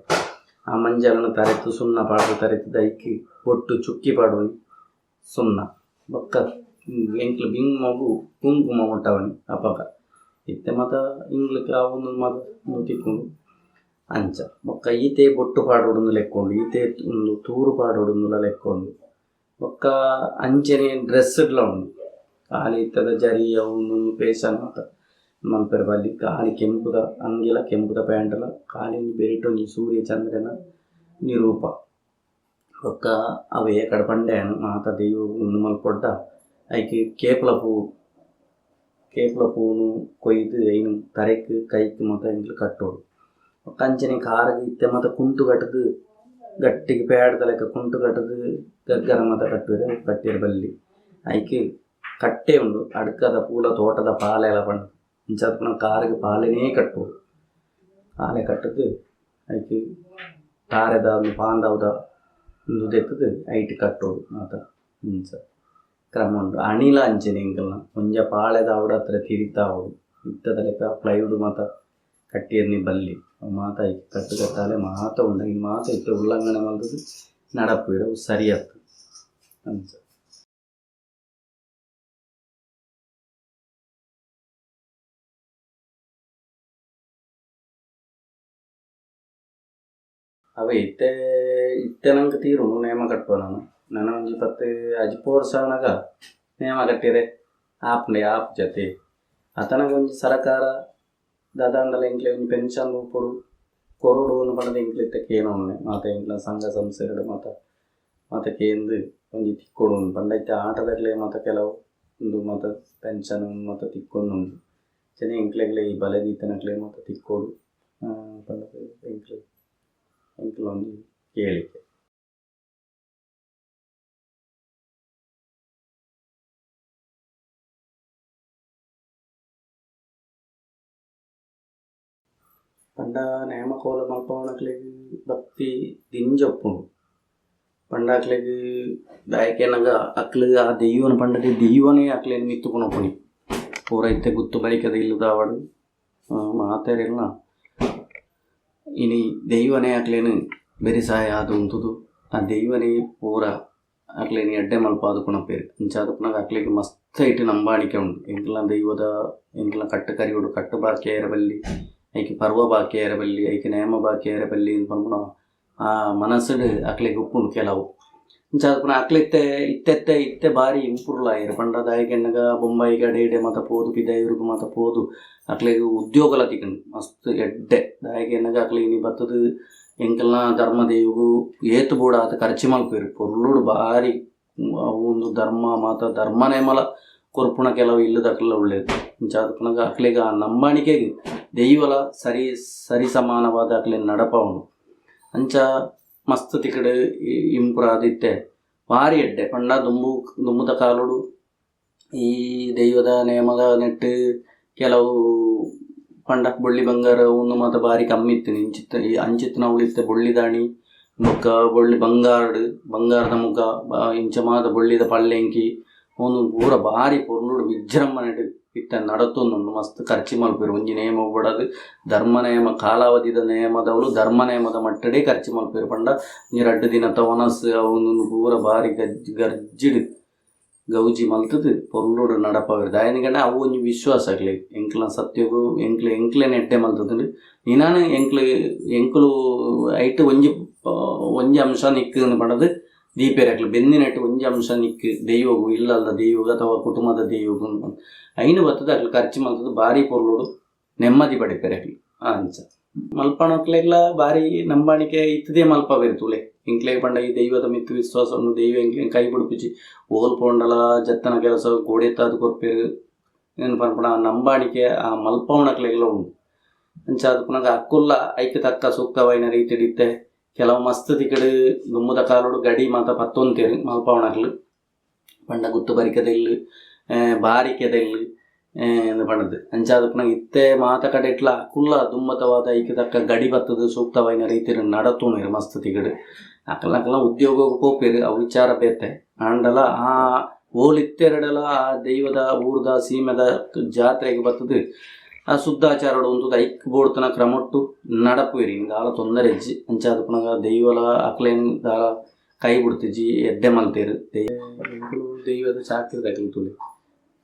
ಆ ಮಂಜಲ್ನ್ ತರೆತ್ ಸುಣ್ಣ ಪಾಡ್ದ್ ತರೆತ್ತುದು ಐಕ್ ಬೊಟ್ಟು ಚುಕ್ಕಿ ಪಾಡುನಿ ಸುಣ್ಣ ಬೊಕ್ಕ ಎಂಕ್ಲು ಬಿಂಮೊಗು ಕುಂಕುಮ ಮುಟ್ಟವನಿ ಅಪಗ. ಇತ್ತೆ ಮಾತ ಇಂಗ್ಲಕ್ ಆವೊಂದು ಮಾತ ಉಂದು ತಿಕ್ಕುಂಡು ಅಂಚ. ಬೊಕ್ಕ ಈತೆ ಬೊಟ್ಟು ಪಾಡೊಡುಂದು ಲೆಕ್ಕ ಉಂಡು ಈತೆ ಉಂದು ತೂರು ಪಾಡೊಡುಂದುಲ ಲೆಕ್ಕ ಉಂಡು. ಬೊಕ್ಕ ಅಂಚನೆ ಡ್ರೆಸ್ಸ್ಡ್ಲ ಉಂಡು. ಖಾಲಿ ಇತ್ತದ ಜರಿ ಅವು ಉಂದು ಪೇಶನ್ ಮಾತ ಮಲ್ಪೆರೆ ಬಲ್ಲಿ. ಖಾಲಿ ಕೆಂಪುದ ಅಂಗಿಲ ಕೆಂಪುದ ಪ್ಯಾಂಟ್ಲ ಖಾಲಿ ಒಂಜಿ ಬೆರಿಟ್ ಒಂಜಿ ಸೂರ್ಯ ಚಂದ್ರನ ನಿರೂಪ. ಬೊಕ್ಕ ಅವೇ ಎಕಡೆ ಪಂಡೆ ಯಾನ್ ಮಾತ ದೈವೊಗು ಉಂದು ಮಲ್ಪೊಡ್ಡ ಐಕ್ ಕೇಪುಲ ಪೂ ಕೇಪುಲ ಪೂನು ಕೊಯ್ದು ಐನ್ ತರೆಕ್ ಕೈಕ್ ಮಾತ ಎಂಕ್ಲು ಕಟ್ಟೊಡು. ಬೊಕ್ಕ ಅಂಚನೆ ಕಾರುಗ್ ಇತ್ತೆ ಮಾತ ಕುಂಟು ಕಟ್ಟುದು ಗಟ್ಟಿಗ್ ಪ್ಯಾಡ್ದ ಲೆಕ್ಕ ಕುಂಟು ಕಟ್ಟುದು ಗಗ್ಗರ ಮಾತ ಕಟ್ಟುವೆರ್ ಅವು ಕಟ್ಟಿಯೆರೆ ಬಲ್ಲಿ. ಐಕ್ ಕಟ್ಟೆ ಉಂಡು ಅಡ್ಕದ ಪೂಲ ತೋಟದ ಪಾಲೆಲ ಪಂದ್ ಇಂಚಾದ್ ಪುನ ಕಾರುಗ್ ಪಾಲೆನೇ ಕಟ್ಟೊಡು. ಪಾಲೆ ಕಟ್ಟುದು ಐಕ್ ತಾರೆದ ಒಂಜಿ ಪಾಂದವುದ ಉಂದು ದೆತ್ತುದು ಐಟ್ ಕಟ್ಟೊಡು ಮಾತ ಇಂಚ ಕ್ರಮ ಉಂಡು. ಅಣಿಲ ಅಂಚನೆ ಎಂಕಲ್ನ ಒಂಜ ಪಾಳೆದ ಆವಡ್ ಅತ್ತ್ಡ ತಿರಿತ ಆವಡ್ ಇತ್ತದ ಲೆಕ್ಕ ಪ್ಲೈವುಡ್ ಮಾತ ಕಟ್ಟಿಯೆರ್ನಿ ಬಲ್ಲಿ. ಅವು ಮಾತ ಐಕ್ ಕಟ್ಟು ಕಟ್ಟಾಲೆ ಮಾತ ಉಂಡು ಐನ್ ಮಾತ ಇತ್ತೆ ಉಲ್ಲಂಘನೆ ಮಲ್ತುದು ನಡಪುವೆರ್ ಅವು ಸರಿ ಅತ್ತ್ ಅಂಚ. ಅವೇ ಇತ್ತೆ ಇತ್ತೆ ನಂಕ್ ತೀರುಂಡು ನೇಮ ಕಟ್ಟುವ ನನ ನನ ಒಂಜಿ 10 ಅಜಿಪ ವರ್ಷ ಆನಗ ನೇಮ ಕಟ್ಟಿಯೆರೆ ಆಪುಂಡೆ ಆಪುಜತೆ. ಅತನಗ ಒಂಜಿ ಸರಕಾರ ದಾದಾಂಡಲ ಎಂಕ್ಲೆ ಒಂಜಿ ಪೆನ್ಷನ್ ರೂಪೊಡು ಕೊರೊಡು ಅಂದ್ ಪಂಡ್ದ್ ಎಂಕ್ಲು ಇತ್ತೆ ಕೇನೊನ್ನೆ ಮಾತ ಎಂಕ್ಲ್ನ ಸಂಘ ಸಂಸ್ಥೆಲೆಡ್ ಮಾತ ಮಾತ ಕೇಂದ್ ಒಂಜಿ ತಿಕ್ಕೊಡು ಅಂದ್ ಪಂಡ ಇತ್ತೆ ಆಟದಕ್ಲೆ ಮಾತ ಕೆಲವು ಉಂದು ಮಾತ ಪೆನ್ಷನ್ ಮಾತ ತಿಕ್ಕೊಂದುಂಡು. ಅಂಚನೆ ಎಂಕ್ಲೆಗ್ಲ ಈ ಬಲೆ ದೀತಿನಕ್ಲೆಗ್ ಮಾತ ತಿಕ್ಕೊಡು ಪಂಡ್ದ್ ಎಂಕ್ಲು ಎಂಕ್ಲ್ನ ಒಂಜಿ ಕೇಳಿಕೆ. ಪಂಡ ನೇಮ ಕೋಲ ಮಲ್ಪವುನಕ್ಲೆಗ್ ಭಕ್ತಿ ದಿಂಜ ಉಪ್ಪುಂಡು. ಪಂಡ ಅಕ್ಲೆಗ್ ದಾಯೆ ಕೇನಗ ಅಕ್ಲು ಆ ದೈವನ್ ಪಂಡರೆ ದೈವನೇ ಅಕ್ಲೆನ್ ಮಿತ್ತ್ ಕೊನೊಪುನಿ. ಪೂರ ಇತ್ತೆ ಗುತ್ತು ಬೈಕದ ಇಲ್ಲುದಾವಡ್ ಮಾತೆರೆಗ್ಲ ಇನಿ ದೈವನೇ ಅಕ್ಲೆನ್ ಬೆರಿಸಾಯ ಆದ್ ಉಂತುದು ಆ ದೈವನೇ ಪೂರ ಅಕ್ಲೆನ್ ಎಡ್ಡೆ ಮಲ್ಪಾದ್ ಕೊನೊಪೆರ್. ಅಂಚಾದ್ ಉಪ್ಪುನಗ ಅಕ್ಲೆಗ್ ಮಸ್ತ್ ಐಟ್ ನಂಬಾಣಿಕೆ ಉಂಡು. ಎಂಕಲ್ನ ದೈವದ ಎಂಕಲ್ನ ಕಟ್ಟು ಕರಿಯೊಡು ಕಟ್ಟು ಬಾಕಿ ಆಯೆರೆ ಬಲ್ಲಿ. ಐಕ್ ಪರ್ವ ಬಾಕಿ ಆಯೆರೆ ಬಲ್ಲಿ ಐಕ್ ನೇಮ ಬಾಕಿ ಆಯೆರೆ ಬಲ್ಲಿ ಪನ್ಪುನ ಆ ಮನಸ್ಸುಡು ಅಕ್ಲೆಗ್ ಉಪ್ಪುಂಡು ಕೆಲವು. ಇಂಚ ಪುನ ಅಕ್ಲ್ ಇತ್ತೆ ಇತ್ತೆತ್ತೆ ಇತ್ತೆ ಬಾರಿ ಇಂಪ್ರೂವ್ ಆಯೆರ್ ಪಂಡ ದಾಯೆಗ್ ಎನ್ನಗ ಬೊಂಬಾಯಿಗ್ ಅಡೆ ಇಡೆ ಮಾತ ಪೋದು ಪಿದಯೂರುಗು ಮಾತ ಪೋದು ಅಕ್ಲೆಗ್ ಉದ್ಯೋಗಲ ತಿಕ್ಕುಂಡು ಮಸ್ತ್ ಎಡ್ಡೆ. ದಾಯೆಗ್ ಎನ್ನಗ ಅಕ್ಲ್ ಇನಿ ಬತ್ತುದು ಎಂಕಲ್ನ ಧರ್ಮ ದೈವಗ್ ಏತ್ ಬೋಡಾತ್ ಖರ್ಚಿ ಮಲ್ಪುವೆರ್ ಪೊರ್ಲುಡು ಬಾರಿ ಅವು ಉಂದು ಧರ್ಮ ಮಾತ ಧರ್ಮ ನೇಮಲ ಕೊರ್ಪುನ ಕೆಲವು ಇಲ್ಲದಕುಲ್ಲ ಉಲ್ಲೆರ್. ಇಂಚಾದ್ ಪನಗ ಅಕ್ಲೆಗ್ ಆ ನಂಬಾಣಿಕೆಗ್ ದೈವಲ ಸರಿ ಸರಿ ಸಮಾನವಾದ್ ಅಕ್ಲೆನ್ ನಡಪಾವುಂಡು. ಅಂಚ ಮಸ್ತ್ ತಿಕ್ಕಡ್ ಇಂಪ್ರೂವ್ ಆದ್ ಇತ್ತೆ ಬಾರಿ ಎಡ್ಡೆ ಪಂಡ ದುಂಬು ದುಂಬುದ ಕಾಲೊಡು ಈ ದೈವದ ನೇಮದ ನೆಟ್ಟ್ ಕೆಲವು ಪಂಡ ಬೊಳ್ಳಿ ಬಂಗಾರ ಉಂದು ಮಾತ ಬಾರಿ ಕಮ್ಮಿ ಇತ್ತಿನಿ ಇಂಚಿತ್ತ್ ಅಂಚಿತ್ತಿನವುಲು ಇತ್ತೆ ಬೊಳ್ಳಿದಾಣಿ ಬೊಕ್ಕ ಬೊಳ್ಳಿ ಬಂಗಾರಡ್ ಬಂಗಾರದ ಮುಗ ಇಂಚ ಮಾತ ಬೊಳ್ಳಿದ ಪಲ್ಲೆಂಕಿ ಉಂದು ಪೂರ ಬಾರಿ ಪೊರ್ಲುಡು ವಿಜೃಂಭಣೆಡ್ ಇತ್ತೆ ನಡತೊಂದುಂಡು ಮಸ್ತ್ ಖರ್ಚಿ ಮಲ್ಪುವೆರ್ ಒಂಜಿ ನೇಮ ಬೋಡಾದ್ ಧರ್ಮ ನೇಮ ಕಾಲಾವಧಿದ ನೇಮದವ್ಲು ಧರ್ಮ ನೇಮದ ಮಟ್ಟಡೇ ಖರ್ಚಿ ಮಲ್ಪುವೆರ್ ಪಂಡ ಒಂಜಿ ರಡ್ಡ್ ದಿನತ ವನಸ್ ಅವು ಉಂದು ಪೂರ ಬಾರಿ ಗರ್ಜಿಡ್ ಗೌಜಿ ಮಲ್ತುದು ಪೊರ್ಲುಡು ನಡಪಾವೆರ್ ದಾಯೆಗ್ ಅವು ಒಂಜಿ ವಿಶ್ವಾಸ ಅಕ್ಲೆಗ್ ಎಂಕ್ಲ್ನ ಸತ್ಯೊಗು ಎಂಕ್ಲೆ ಎಂಕ್ಲೆನ್ ಎಡ್ಡೆ ಮಲ್ತುದುಂಡು ನಿನಾನ್ ಎಂಕ್ಲು ಎಂಕುಲು ಐಟ್ ಒಂಜಿ ಒಂಜಿ ಅಂಶ ನಿಕ್ಕ್ ಇಂದ್ ಪಂಡುದು ದೀಪೆರ್ ಅಕ್ಲು ಬೆಂದಿನೆಟ್ ಒಂಜಿ ಅಂಶ ನಿಕ್ಕ್ ದೈವೊಗು ಇಲ್ಲಲ್ದ ದೈವೊಗು ಅಥವಾ ಕುಟುಂಬದ ದೈವೊಗು ಐನ್ ಬತ್ತುದು ಅಕ್ಲು ಖರ್ಚಿ ಮಲ್ತುದು ಬಾರಿ ಪೊರ್ಲುಡು ನೆಮ್ಮದಿ ಪಡೆಪೆರ್ ಅಕ್ಲು ಅಂಚ ಮಲ್ಪನಕ್ಲೆಗ್ಲ ಬಾರಿ ನಂಬಾಣಿಕೆ ಇತ್ತುದೇ ಮಲ್ಪವೆರ್ ತೂಲೆ ಎಂಕ್ಲೆಗ್ ಪಂಡ ಈ ದೈವದ ಮಿತ್ತ್ ವಿಶ್ವಾಸ ಉಂಡು ದೈವ ಎಂಕ್ಲೆನ್ ಕೈ ಬುಡ್ಪುಜಿ ಓಲ್ ಪೋಂಡಲ ಜತ್ತನ ಕೆಲಸ ಗೋಡೆತ್ತಾದ್ ಕೊರ್ಪೆರ್ ಇಂದ್ ಪನ್ಪುನ ನಂಬಾಣಿಕೆ ಆ ಮಲ್ಪವುನಕ್ಲೆಗ್ಲ ಉಂಡು. ಅಂಚಾದ್ ಪುನಗ ಅಕುಲ್ಲ ಐಕ್ ತಕ್ಕ ಸೂಕ್ತವಾಯಿನ ರೀತಿಡ್ ಇತ್ತೆ ಕೆಲವು ಮಸ್ತ್ ತಿಕಡ್ ದುಂಬುದ ಕಾಲೊಡು ಗಡಿ ಮಾತ ಪತ್ತೊಂತೆರ್ ಮಲ್ಪವುನಕ್ಲು ಪಂಡ ಗುತ್ತು ಬರಿಕೆದ ಇಲ್ಲ್ ಬಾರಿಕೆದ ಇಲ್ಲ್ ಇಂದ್ ಪಂಡುದು ಅಂಚಾದ್ ಪುನಗ ಇತ್ತೆ ಮಾತ ಕಡೆಟ್ಲ ಅಕುಲ್ಲ ದುಂಬತವಾದ ಐಕ್ ತಕ್ಕ ಗಡಿ ಪತ್ತುದು ಸೂಕ್ತವಾಯಿನ ರೀತಿಡ್ ನಡತೊನುವೆರ್ ಮಸ್ತ್ ತಿಕಡ್ ಅಕಲ್ನ ಅಕಲ್ನ ಉದ್ಯೋಗಗ್ ಪೋಪೆರ್ ಅವು ವಿಚಾರ ಬೇತೆ ಆಂಡಲ ಆ ಓಲು ಇತ್ತೆರ್ಡಲ ಆ ದೈವದ ಊರುದ ಸೀಮೆದ ಜಾತ್ರೆಗ್ ಬತ್ತುದು ಆ ಶುದ್ಧಾಚಾರಡ್ ಉಂತುದು ಐಕ್ ಬೋಡ್ತಿನ ಕ್ರಮೊಟ್ಟು ನಡಪುವೆರ್ ಇನಿ ದಾಲ ತೊಂದರೆ ಇಜ್ಜಿ ಅಂಚಾದ್ ಪುನಗ ದೈವಲ ಅಕ್ಲೆನ್ ದಾಲ ಕೈ ಬುಡ್ತಿಜಿ ಎಡ್ಡೆ ಮಲ್ತೆರ್ ಎಂಕುಲು ದೈವದ ಚಾಕಿರಿದಕುಲು ತೂಲೆ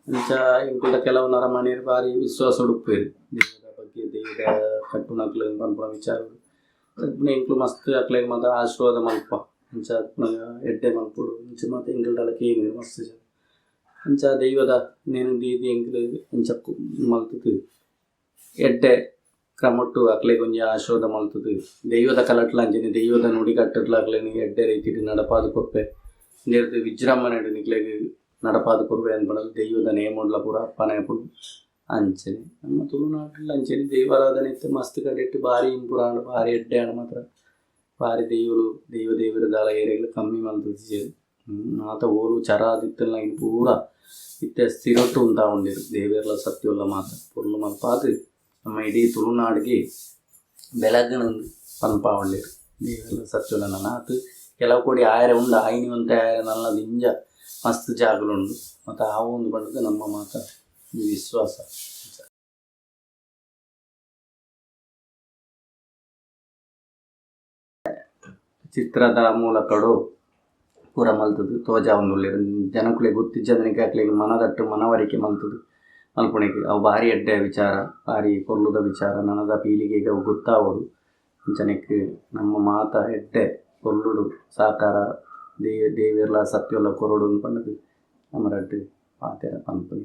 ಅಂಚ ಎಂಕಲ್ಡ ಕೆಲವು ನರಮಾನಿಯೆರ್ ಬಾರಿ ವಿಶ್ವಾಸಡ್ ಉಪ್ಪುವೆರ್ ದೈವದ ಬಗ್ಗೆ ದೈವದ ಕಟ್ಟುನಕ್ಲು ಪನ್ಪುನ ವಿಚಾರಡ್ ಎಂಕುಲು ಮಸ್ತ್ ಅಕ್ಲೆಗ್ ಮಾತ ಆಶೀರ್ವಾದ ಮಲ್ಪ ಅಂಚ ಪನಗ ಎಡ್ಡೆ ಮಲ್ಪೊಡು ಇಂಚ ಮಾತ ಎಂಕಲ್ಡಲ ಕೇನುವೆರ್ ಮಸ್ತ್ ಜನ ಅಂಚ ದೈವದ ನೆನ್ ದೀದ್ ಎಂಕುಲು ಇಂಚ ಮಲ್ತುದು ಎಡ್ಡೆ ಕ್ರಮೊಟ್ಟು ಅಕ್ಲೆಗ್ ಒಂಜಿ ಆಶೀರ್ವಾದ ಮಲ್ತುದು ದೈವದ ಕಲಟ್ಲ ಅಂಚನೆ ದೈವದ ನುಡಿಕಟ್ಟುಡ್ಲ ಅಕ್ಲೆನ್ ಎಡ್ಡೆ ರೀತಿಡ್ ನಡಪಾದ್ ಕೊರ್ಪೆ ನೆರ್ದ್ ವಿಜೃಂಭಣೆಡ್ ನಿಕ್ಲೆಗ್ ನಡಪಾದ್ ಕೊರ್ಪೆ ಪಂದ್ ದೈವದ ನೇಮೊಡ್ಲ ಪೂರ ಅಪ್ಪಣೆ ಆಪುಂಡು ಅಂಚನೆ ನಮ್ಮ ತುಳುನಾಡ್ಲ ಅಂಚನೆ ದೈವಾರಾಧನೆ ಇತ್ತೆ ಮಸ್ತ್ ಕಡೆಟ್ ಬಾರಿ ಇಂಪ್ರೂವ್ ಆಂಡ್ ಬಾರಿ ಎಡ್ಡೆ ಆಂಡ್ ಮಾತ್ರ ಬಾರಿ ದೈವೊಲು ದೈವ ದೇವೆರ್ ದಾಲ ಏರೆಗ್ಲ ಕಮ್ಮಿ ಮಲ್ತುದಿಜೆರ್ ಮಾತ ಓಲು ಚರ ಆದಿತ್ತ್ಂಡ ಐನ್ ಪೂರ ಇತ್ತೆ ಸ್ಥಿರಟ್ ಉಂತಾವೊಂದೆರ್ ದೇವೆರ್ಲ ಸತ್ಯೊಲ್ಲ ಮಾತ ಪೊರ್ಲು ಮಲ್ಪಾದ್ ನಮ್ಮ ಇಡೀ ತುಳುನಾಡ್ಗ್ ಬೆಳಗ್ಂದ್ ಪನ್ಪಾವೊಂಡೆರ್ ದೇವೆರ್ಲ ಸತ್ಯೊಲ್ಲ ನನಾತ್ ಕೆಲವು ಕೋಡಿ ಆಯೆರೆ ಉಂಡು ಆಯಿನಿ ಒಂತೆ ಆಯೆರೆ ನಲ್ಲ ದಿಂಜ ಮಸ್ತ್ ಜಾಗಲು ಉಂಡು ಮಾತ ಆವೊಂದು ಪಂಡುದು ನಮ್ಮ ಮಾತ ವಿಶ್ವಾಸ. ಚಿತ್ರದ ಮೂಲಕಡು ಪೂರ ಮಲ್ತುದು ತೋಜಾವೊಂದುಲ್ಲೆರ್ ಜನಕುಲೆಗ್ ಗೊತ್ತಿಜ್ಜಂದಿನಕ್ಕೆ ಅಕ್ಲೆಗ್ ಮನದಟ್ಟು ಮನವರಿಕೆ ಮಲ್ತುದು ಮಲ್ಪುನೆಗ್ ಅವು ಬಾರಿ ಎಡ್ಡೆ ವಿಚಾರ ಬಾರಿ ಪೊರ್ಲುದ ವಿಚಾರ ನನದ ಪೀಳಿಗೆಗ್ ಅವು ಗೊತ್ತಾವೊಡು ಅಂಚನೆಕ್ ನಮ್ಮ ಮಾತ ಎಡ್ಡೆ ಪೊರ್ಲುಡು ಸಾಕಾರ ದೇವೆರ್ಲ ಸತ್ಯೊಲ ಕೊರೊಡು ಪಂಡುದು ನಮ ರಡ್ಡ್ ಪಾತೆರ ಪನ್ಪುನಿ.